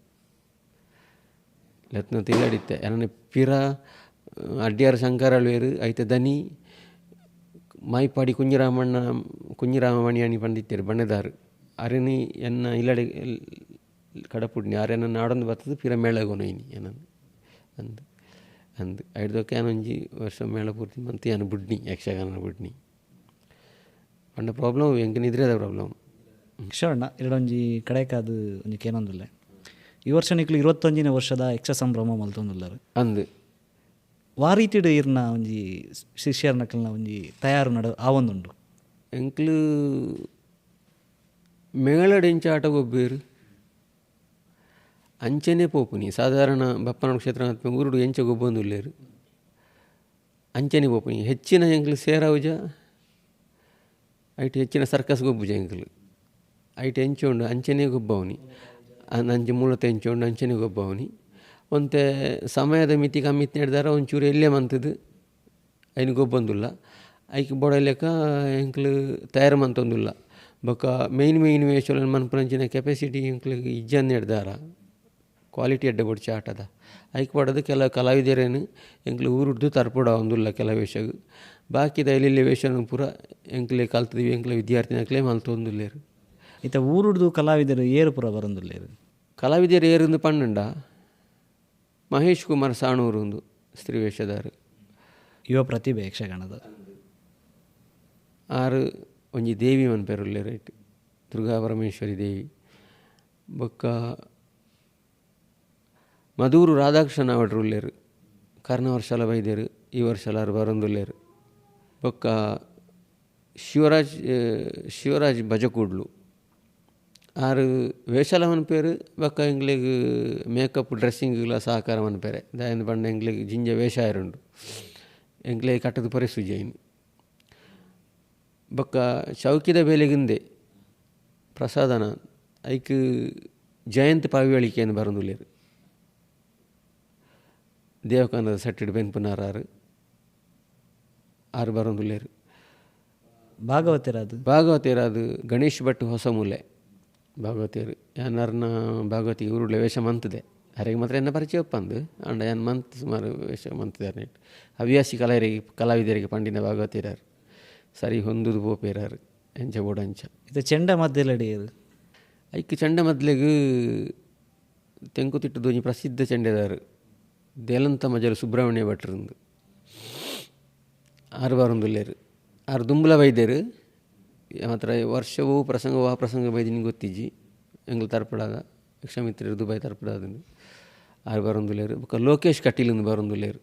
Speaker 2: ಲೆತ್ನ ತಿಲ್ಲಡಿತ್ತೆ. ಎನ್ನ ಪಿರ ಅಡ್ಯಾರ್ ಶಂಕರಳ್ವೇರು ಐತ ದನಿ ಮಾಯಿಪಾಡಿ ಕುಂಜಿರಾಮಣ್ಣ, ಕುಂಜಿರಾಮ ಮಣಿಯಾಣಿ ಪಂಡಿತ್ತೇರು ಬಣ್ಣದಾರು. ಅರೆನಿ ಎನ್ನ ಇಲ್ಲಡೆ ಕಡಪುಡ್ನಿ ಆರೆನ ನಾಡೊಂದು ಬತ್ತದು ಪಿರ ಮೇಳಗೊನೊಯ್ನಿ ಎನ್ನ ಅಂದ್ ಅಂದ್ ಐಡ್ದೊಕ್ಕ ಯಾನ್ ಒಂಜಿ ವರ್ಷ ಮೇಳ ಪೂರ್ತಿ ಮಂತ್ ಯಾನ್ ಬುಡ್ನಿ, ಯಕ್ಷಗಾನ ಬುಡ್ನಿ. ಪಂಡ ಪ್ರಾಬ್ಲಮ್ ಎಂಕ್ ನಿದ್ರೆದ ಪ್ರಾಬ್ಲಮ್.
Speaker 1: ಕಿಶೋರಣ್ಣ, ಎರಡೊಂಜಿ ಕಡೆಕಾದ್ ಒಂಜಿ ಕೇನೊಂದುಲ್ಲೆ. ಈ ವರ್ಷ ನಿಕ್ಲು 21ನೇ ವರ್ಷದ ಯಕ್ಷ ಸಂಭ್ರಮ ಮಲ್ತೊಂದುಲ್ಲಾರ್.
Speaker 2: ಅಂದ್.
Speaker 1: ವಾ ರೀತಿಡ್ ಇರ್ನ ಒಂಜಿ ಶಿಷ್ಯರ್ನಕಲ್ನ ಒಂಜಿ ತಯಾರು ನಡ ಆವೊಂದುಂಡು?
Speaker 2: ಎಂಕ್ಲು ಮೇಳಡ್ ಎಂಚ ಆಟ ಗೊಬ್ಬೇರು ಅಂಚನೆ ಪೋಪುನಿ. ಸಾಧಾರಣ ಬಪ್ಪನ ಕ್ಷೇತ್ರ ಊರುಡು ಎಂಚ ಗೊಬ್ಬೊಂದುಲ್ಲೇರು ಅಂಚನೆ ಪೋಪುನಿ. ಹೆಚ್ಚಿನ ಎಂಕ್ಲು ಸೇರಾವುಜ ಐಟ್ ಹೆಚ್ಚಿನ ಸರ್ಕಸ್ ಗೊಬ್ಬುಜ ಎಂಕ್ಲು. ಐಟ್ ಎಂಚ ಉಂಡು ಅಂಚನೆ ಗೊಬ್ಬವನಿ, ಅಂಚೆ ಮೂಲತ ಎಂಚ ಉಂಡು ಅಂಚನೆ ಗೊಬ್ಬವನಿ. ಒಂತೆ ಸಮಯದ ಮಿತಿ ಕಮ್ಮಿ ಇತ್ತಿನ ಒಂಚೂರು ಎಲ್ಲೇ ಮಂತದು ಐನ್ ಗೊಬ್ಬೊಂದುಲ್ಲ. ಐಕ್ ಬೋಡಲೆಕ್ಕ ಎಂಕ್ಲು ತಯಾರು ಮಂತೊಂದುಲ್ಲ. ಬೊಕ್ಕ ಮೇಯ್ನ್ ಮೇಯ್ನ್ ವೇಷೊಲೆನ್ ಮನ್ಪುನಂಚಿನ ಕೆಪಾಸಿಟಿ ಎಂಕ್ಲೆಗ್ ಇಜ್ಜಂದ್ ಹಿಡ್ದಾರ. ಕ್ವಾಲಿಟಿ ಎಡ್ಡೆ ಬೊಡ್ಚಿ ಆಟದ ಐಕ್ ಪಡದು ಕೆಲ ಕಲಾವಿದರೇನು ಎಂಕ್ಲು ಊರುಡ್ದು ತರ್ಪುಡಾವೊಂದುಲ್ಲ ಕೆಲ ವೇಷಗ್. ಬಾಕಿದ ಎಲ್ಲೆಲ್ಲಿ ವೇಷನ ಪೂರ ಎಂಕ್ಲೆ ಕಲ್ತುದಿವಿ, ಎಂಕ್ಲೆ ವಿದ್ಯಾರ್ಥಿನಕ್ಲೆ ಮಲ್ತೊಂದುಲ್ಲೆರ್.
Speaker 1: ಇತ್ತೆ ಊರುಡ್ದು ಕಲಾವಿದರು ಏರು ಪೂರ ಬರೊಂದುಲ್ಲೆರ್?
Speaker 2: ಕಲಾವಿದೆರ್ ಏರುಂದು ಪಂಡುಂಡ ಮಹೇಶ್ ಕುಮಾರ್ ಸಾಣೂರು ಉಂದು ಸ್ತ್ರೀ ವೇಷದಾರು,
Speaker 1: ಯುವ ಪ್ರತಿಭೆ ಯಕ್ಷಗಾನದ.
Speaker 2: ಆರು ಒಂಜಿ ದೇವಿ ಮನ್ಪೆರುಲ್ಲೆರ್ ಐಟ್, ದುರ್ಗಾ ಪರಮೇಶ್ವರಿ ದೇವಿ. ಬೊಕ್ಕ ಮಧೂರು ರಾಧಾಕೃಷ್ಣ ಭಟ್ರು ಉಲ್ಲೆರ್, ಕರ್ನ ವರ್ಷಲ ಬೈದೆರ್, ಈ ವರ್ಷಲ ಆರ್ ಬರೊಂದುಲ್ಲೆರ್. ಬೊಕ್ಕ ಶಿವರಾಜ್ ಶಿವರಾಜ್ ಭಜಕೂಡ್ಲು ಆರ್ ವೇಷಲ ಮನ್ಪೆರ್. ಬೊಕ್ಕ ಎಂಕ್ಲೆಗ್ ಮೇಕಪ್ ಡ್ರೆಸ್ಸಿಂಗ್ಲ ಸಹಕಾರ ಮನ್ಪೆರೆ. ದಾಯೆಂದ್ ಪಂಡ ಎಂಕ್ಲೆಗ್ ಜಿಂಜ ವೇಷ ಆಯೆರುಂಡು, ಎಂಕ್ಲೆಗ್ ಕಟ್ಟುದು ಪರಿಸುಜಿ ಐನ್. ಬೊಕ್ಕ ಚೌಕಿದ ಬೇಲೆಗಿಂದೆ ಪ್ರಸಾದನ ಐಕ್ ಜಯಂತ್ ಪಾವಿವಳಿಕೆಯನ್ನು ಬರೊಂದುಲ್ಲೆರ್. ದೇವಕಾನದ ಸೆಟ್ಟಿಡ್ ಬೆನ್ಪುನಾರ್ ಆರ್, ಆರ್ ಬರೊಂದುಲ್ಲೆರ್.
Speaker 1: ಭಾಗವತೆರಾದ್?
Speaker 2: ಭಾಗವತೆರಾದ್ ಗಣೇಶ್ ಭಟ್ ಹೊಸಮೂಲೆ ಭಾಗವತೆರ್. ಯಾನ್ ಅರ್ನ ಭಾಗವತಿ ಊರುಡ್ಲೆ ವೇಷ ಮಂತುದೆ. ಅರೆಗ್ ಮಾತ್ರ ಎನ್ನ ಪರಿಚಯ ಒಪ್ಪಂದು ಆಂಡ ಯಾನ್ ಮಂತ್ ಸುಮಾರು ವೇಷ ಮಂತುದೆ. ಹವ್ಯಾಸಿ ಕಲಾವಿದರಿಗೆ ಪಂಡಿನ ಭಾಗವತೆರಾರ್ ಸರಿ ಹೊಂದುದು ಪೋಪೇರಾರು ಎಂಚ ಬೋಡಂಚ.
Speaker 1: ಇದು ಚೆಂಡ ಮದ್ದೆಲಡಿಯರು?
Speaker 2: ಐಕ್ ಚೆಂಡ ಮದ್ಲೆಗ್ ತೆಂಕುತಿಟ್ಟು ಒಂಜಿ ಪ್ರಸಿದ್ಧ ಚೆಂಡೆದಾರು ದೇಲಂತ ಮಜಲು ಸುಬ್ರಹ್ಮಣ್ಯ ಭಟ್ರಂದು ಆರು ಬಾರೊಂದುಲ್ಲೆರ್. ಆರ್ ದುಂಬುಲ ಬೈದೆರ್. ಮಾತ್ರ ವರ್ಷವೂ ಪ್ರಸಂಗ ವಾ ಪ್ರಸಂಗ ಬೈದಿನಿ ಗೊತ್ತಿಜ್ಜಿ. ಎಂಗ್ಲು ತರ್ಪಡಾದ ಯಕ್ಷಮಿತ್ರರು ದುಬೈ ತರ್ಪಡಾದ ಆರು ಬರೊಂದುಲ್ಲೆರ್. ಬೊಕ್ಕ ಲೋಕೇಶ್ ಕಟೀಲ್ ಇಂದು ಬರೊಂದುಲ್ಲೆರ್.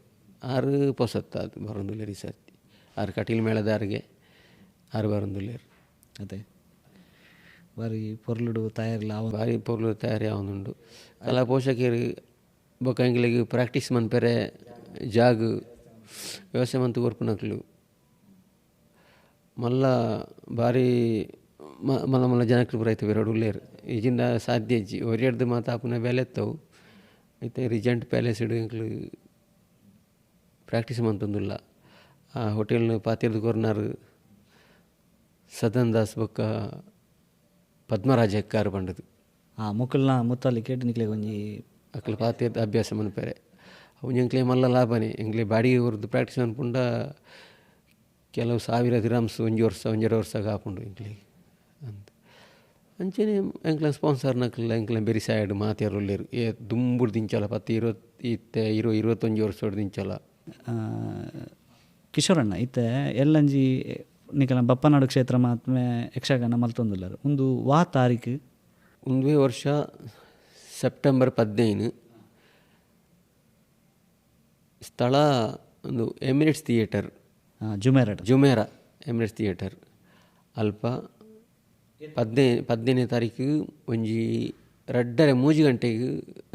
Speaker 2: ಆರು ಪೊಸತ್ತಾದ್ ಬರೊಂದುಲ್ಲೆರ್ ಈ ಸರ್ತಿ. ಆರು ಕಟೀಲ್ ಮೇಳದಾರ್ಗೆ ಆರು ಬರೊಂದುಲ್ಲೆರ್.
Speaker 1: ಅದೇ ಬಾರಿ ಪೊರ್ಲುಡು ತಯಾರಿಲ.
Speaker 2: ಬಾರಿ ಪೊರ್ಲು ತಯಾರಿ ಆವೊಂದುಂಡು. ಕಲಾ ಪೋಷಕರು ಬೊಕ್ಕ ಎಂಕ್ಲೆಗ್ ಪ್ರಾಕ್ಟೀಸ್ ಮನ್ಪೆರೆ ಜಾಗ್ ವ್ಯವಸ್ಥೆ ಮಂತ್ ಕೊರ್ಪುನಕ್ಲು. ಮಲ್ಲ ಬಾರಿ ಮಲ್ಲ ಮಲ್ಲ ಜನಕ್ಲು ಪೂರ ಐತ ಪಿರವುಡು ಉಲ್ಲೆರ್. ಇಜಿಂಡ ಸಾಧ್ಯ ಇಜ್ಜಿ ಒರಿಯಡ್ದ್ ಮಾತ ಆಪುನ ಬೇಲೆ ಇತ್ತವು. ಇತ್ತೆ ರಿಜೆಂಟ್ ಪ್ಯಾಲೇಸ್ಡ್ ಎಂಕ್ಲು ಪ್ರಾಕ್ಟೀಸ್ ಮಂತೊಂದುಲ್ಲ. ಆ ಹೋಟೆಲ್ನ ಪಾತೆರ್ದ್ ಕೊರ್ನಾರ್ ಸದನ್ ದಾಸ್ ಬೊಕ್ಕ ಪದ್ಮರಾಜ ಹೆಕ್ಕಾರ್ ಪಂಡುದು.
Speaker 1: ಮೊಕಲ್ನ ಮುತ್ತಾಲಿಕೆಡ್ ನಿಕ್ಲೆಗ್ ಒಂಜಿ
Speaker 2: ಅಕ್ಲು ಪಾತೆರ್ದ್ ಅಭ್ಯಾಸ ಮನ್ಪೆರೆ ಅವು ಎಂಕ್ಲೆ ಮಲ್ಲ ಲಾಭನೇ. ಎಂಕ್ಲೆ ಬಾಡಿಗೆ ಕೊರ್ದು ಪ್ರಾಕ್ಟೀಸ್ ಮನ್ಪುಂಡ ಕೆಲವು ಸಾವಿರ ದಿರಾಮ್ಸ್ ಒಂಜಿ ವರ್ಷ ಒಂಜರೆ ವರ್ಷ ಆಪುಂಡು ಎಂಕ್ಲೆಗ್ ಅಂದ್. ಅಂಚೆನೆ ಎಂಕ್ಲೆ ಸ್ಪಾನ್ಸರ್ನಕ್ಲ ಎಂಕ್ಲೆ ಬೆರಿಸಾಯಡ್ ಮಾತೆರ್ ಉಲ್ಲೆರ್. ಏ ದುಂಬುಡು ದಿಂಚಲ ಪತ್ತ್ ಇರುವತ್ ಇತ್ತೆ 21 ವರ್ಷೊಡು ದಿಂಚಲ.
Speaker 1: ಕಿಶೋರಣ್ಣ, ಇತ್ತೆ ಎಲ್ಲಂಜಿ ನಿಕಲ ಬಪ್ಪನಾಡು ಕ್ಷೇತ್ರ ಮಹಾತ್ಮೆ ಯಕ್ಷಗಾನ ಮಲ್ತೊಂದುಲ್ಲೆರ್. ಉಂದು ವಾ ತಾರೀಕು?
Speaker 2: ಉಂದುವೇ ವರ್ಷ ಸೆಪ್ಟೆಂಬರ್ 15. ಸ್ಥಳ ಒಂದು Emirates theatre,
Speaker 1: Jumeirah.
Speaker 2: Jumeirah Emirates theatre ಅಲ್ಪ 15ನೇ ತಾರೀಕು ಒಂಜಿ 2:30 ಗಂಟೆಗೆ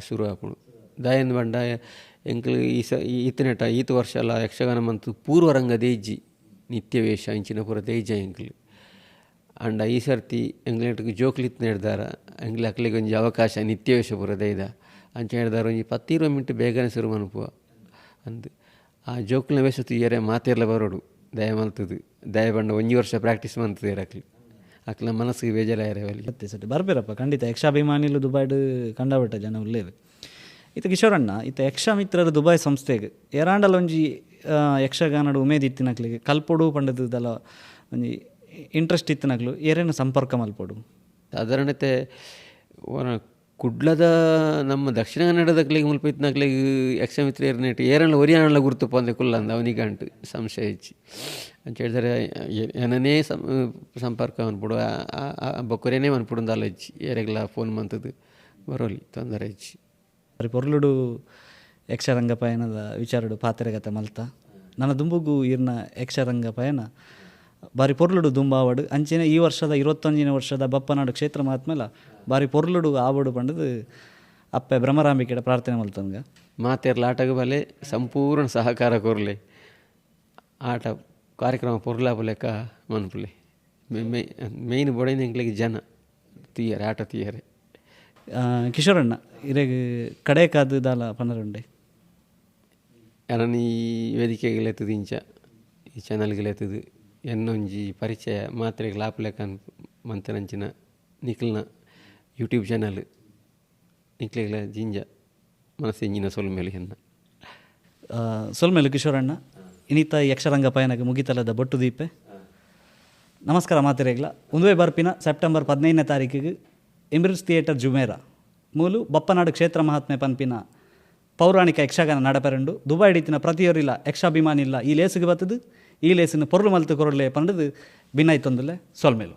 Speaker 2: ಶುರು ಆಪುಂಡು. ದಾಯೆಂದ್ ಪಂಡ ಎಂಕ್ಲು ಈ ಈತನೇಟ ಈತ್ ವರ್ಷ ಅಲ್ಲ ಯಕ್ಷಗಾನ ಮಂತು ಪೂರ್ವರಂಗ ದೇಜ್ಜಿ ನಿತ್ಯವೇಷ ಇಂಚಿನ ಪೂರ ದೇಜ್ಜ ಎಂಕ್ಲು. ಆಂಡ ಈ ಸರ್ತಿ ಎಂಕ್ಲೆಗ್ ಜೋಕ್ಲಿತ್ ನೇಡ್ದಾರ ಎಂಕ್ಲೆ ಅಕ್ಲೆಗ್ ಒಂಜಿ ಅವಕಾಶ ನಿತ್ಯವೇಷ ಪೂರ ದೈದ ಅಂಚ ಹೇಳ್ದಾರ ಒಂಜಿ 10-20 ಮಿನಿಟ್ ಬೇಗನೆ ಶುರು ಮನ್ಪುವ ಅಂದ್. ಆ ಜೋಕ್ಲಿನ ವೇಷ ತೂಯೆರೆ ಮಾತೆರ್ಲ ಬರೋಡು ದಯ ಮಲ್ತದು. ದಯ ಪಂಡ ಒಂಜಿ ವರ್ಷ ಪ್ರಾಕ್ಟೀಸ್ ಮಂತುದೆರ್ ಅಕ್ಲು. ಅಕ್ಲ ಮನಸ್ಸಿಗೆ ಬೇಜಾರಾಯರೆ ಬಲ್ಲಿ.
Speaker 1: ಸತ್ಯ ಸತ್ಯ ಬರ್ಬೇರಪ್ಪ ಖಂಡಿತ. ಯಕ್ಷಾಭಿಮಾನಿಲು ದುಬೈಡ್ ಕಂಡಬಟ್ಟ ಜನ ಉಲ್ಲೇರು. ಇತ್ತೆ ಕಿಶೋರಣ್ಣ, ಇತ್ತೆ ಯಕ್ಷಮಿತ್ರರು ದುಬೈ ಸಂಸ್ಥೆಗ್ ಏರಾಂಡಲ ಒಂಜಿ ಯಕ್ಷಗಾನಡು ಉಮೇದ್ ಇತ್ತಿನಕ್ಲೆಗ್ ಕಲ್ಪೊಡು ಪಂಡದು ದಲ ಒಂಜಿ ಇಂಟ್ರೆಸ್ಟ್ ಇತ್ತಿನಕ್ಲು ಏರೇನು ಸಂಪರ್ಕ ಮಲ್ಪೊಡು?
Speaker 2: ಸಾಧಾರಣತೆ ಕುಡ್ಲದ ನಮ್ಮ ದಕ್ಷಿಣ ಕನ್ನಡದಕ್ಲೆಗ್ ಮುಲ್ಪ ಇತ್ತಿನಕ್ಲೆಗ್ ಯಕ್ಷಮಿತ್ರ ಏರ್ನೇಟ್ ಏರಣ್ಣ ಒರಿಯಾಣಲ ಗುರ್ತು ಪಂದೆ ಕುಲ್ಲಂದ ಅವನಿಗೆ ಅಂಟು ಸಂಶಯ ಹೆಚ್ಚಿ ಅಂತ ಹೇಳಿದರೆ ಏನನೇ ಸಂಪರ್ಕ ಮನ್ಪುಡು ಬೊಕ್ಕರೇನೇ ಮನ್ಪುಡು ಅಂದಾಲ ಹೆಚ್ಚಿ ಏರೆಗ್ಲ ಫೋನ್ ಮಂತದ್ದು ಬರೋಲಿ ತೊಂದರೆ ಹೆಚ್ಚಿ.
Speaker 1: ಪೊರ್ಲುಡು ಯಕ್ಷರಂಗ ಪಯಣದ ವಿಚಾರಡು ಪಾತೆರಗತ ಮಲ್ತ ನನ್ನ ದುಂಬುಗು ಇರ್ನ ಯಕ್ಷರಂಗ ಪಯಣ ಬಾರಿ ಪೊರ್ಲುಡು ದುಂಬಾವಡು. ಅಂಚೆನೆ ಈ ವರ್ಷದ 21ನೇ ವರ್ಷದ ಬಪ್ಪನಾಡು ಕ್ಷೇತ್ರ ಮಹಾತ್ಮೆಲ ಬಾರಿ ಪೊರ್ಲುಡು ಆವಡು ಪಂಡದು ಅಪ್ಪೆ ಭ್ರಮರಾಂಬಿಕೆಡ ಪ್ರಾರ್ಥನೆ ಮಲ್ತಂಗ.
Speaker 2: ಮಾತೆರ್ಲ ಆಟಗ ಬಲೆ ಸಂಪೂರ್ಣ ಸಹಕಾರ ಕೊರ್ಲೆ. ಆಟ ಕಾರ್ಯಕ್ರಮ ಪೊರ್ಲಾಪು ಲೆಕ್ಕ ಮನ್ಪುಲೆ. ಮೇಯ್ನ್ ಬೊಡೈನ ಎಂಕ್ಲೆಗ್ ಜನ ತೀಯರೆ ಆಟ ತೀಯರೆ.
Speaker 1: ಕಿಶೋರಣ್ಣ, ಇರೆಗ್ ಕಡೆಕಾದು ದಾಲ ಪನರುಂಡೆ?
Speaker 2: ಎನನ್ ಈ ವೇದಿಕೆಗೆ ಇಂಚ ಈ ಚಾನಲ್ಗೆ ಎತ್ತದು ಎನ್ನೊಂಜಿ ಪರಿಚಯ ಮಾತ್ರೆಗ್ ಲಾಪುಲೆಕ್ಕ ಮಂತನಂಚಿನ ನಿಕ್ಲ್ನ ಯೂಟ್ಯೂಬ್ ಚಾನಲ್ ನಿಕ್ಲೆಗ್ಲ ಜಿಂಜ ಮನಸ್ಸೆಂಜಿನ ಸೊಲ್ಮೇಲೆ ಎನ್ನ.
Speaker 1: ಸೊಲ್ಮೇಲು ಕಿಶೋರಣ್ಣ. ಇನ್ನಿತ ಯಕ್ಷರಂಗ ಪಯಣಕ್ಕೆ ಮುಗಿತಲದ ಬೊಟ್ಟು ದೀಪೆ. ನಮಸ್ಕಾರ ಮಾತೆರೆಗ್ಲ. ಉಂದುವೇ ಬರ್ಪಿನ ಸೆಪ್ಟೆಂಬರ್ 15ನೇ ತಾರೀಕಿಗೆ Emirates theatre Jumeirah ಮೂಲು ಬಪ್ಪನಾಡು ಕ್ಷೇತ್ರ ಮಹಾತ್ಮೆ ಪನ್ಪಿನ ಪೌರಾಣಿಕ ಯಕ್ಷಗಾನ ನಡಪೆರಂಡು. ದುಬೈ ಹಿಡಿತಿನ ಪ್ರತಿಯೊರಿಲ್ಲ ಯಕ್ಷಾಭಿಮಾನಿ ಇಲ್ಲ ಈ ಲೇಸಿಗೆ ಬತ್ತದು ಈ ಲೇಸಿನ ಪೊರ್ಲು ಮಲ್ತು ಕೊರಲೆ ಪಂಡದು ಭಿನ್ನಾಯ್ತೊಂದುಲ್ಲೆ. ಸೊಲ್ಮೇಲು.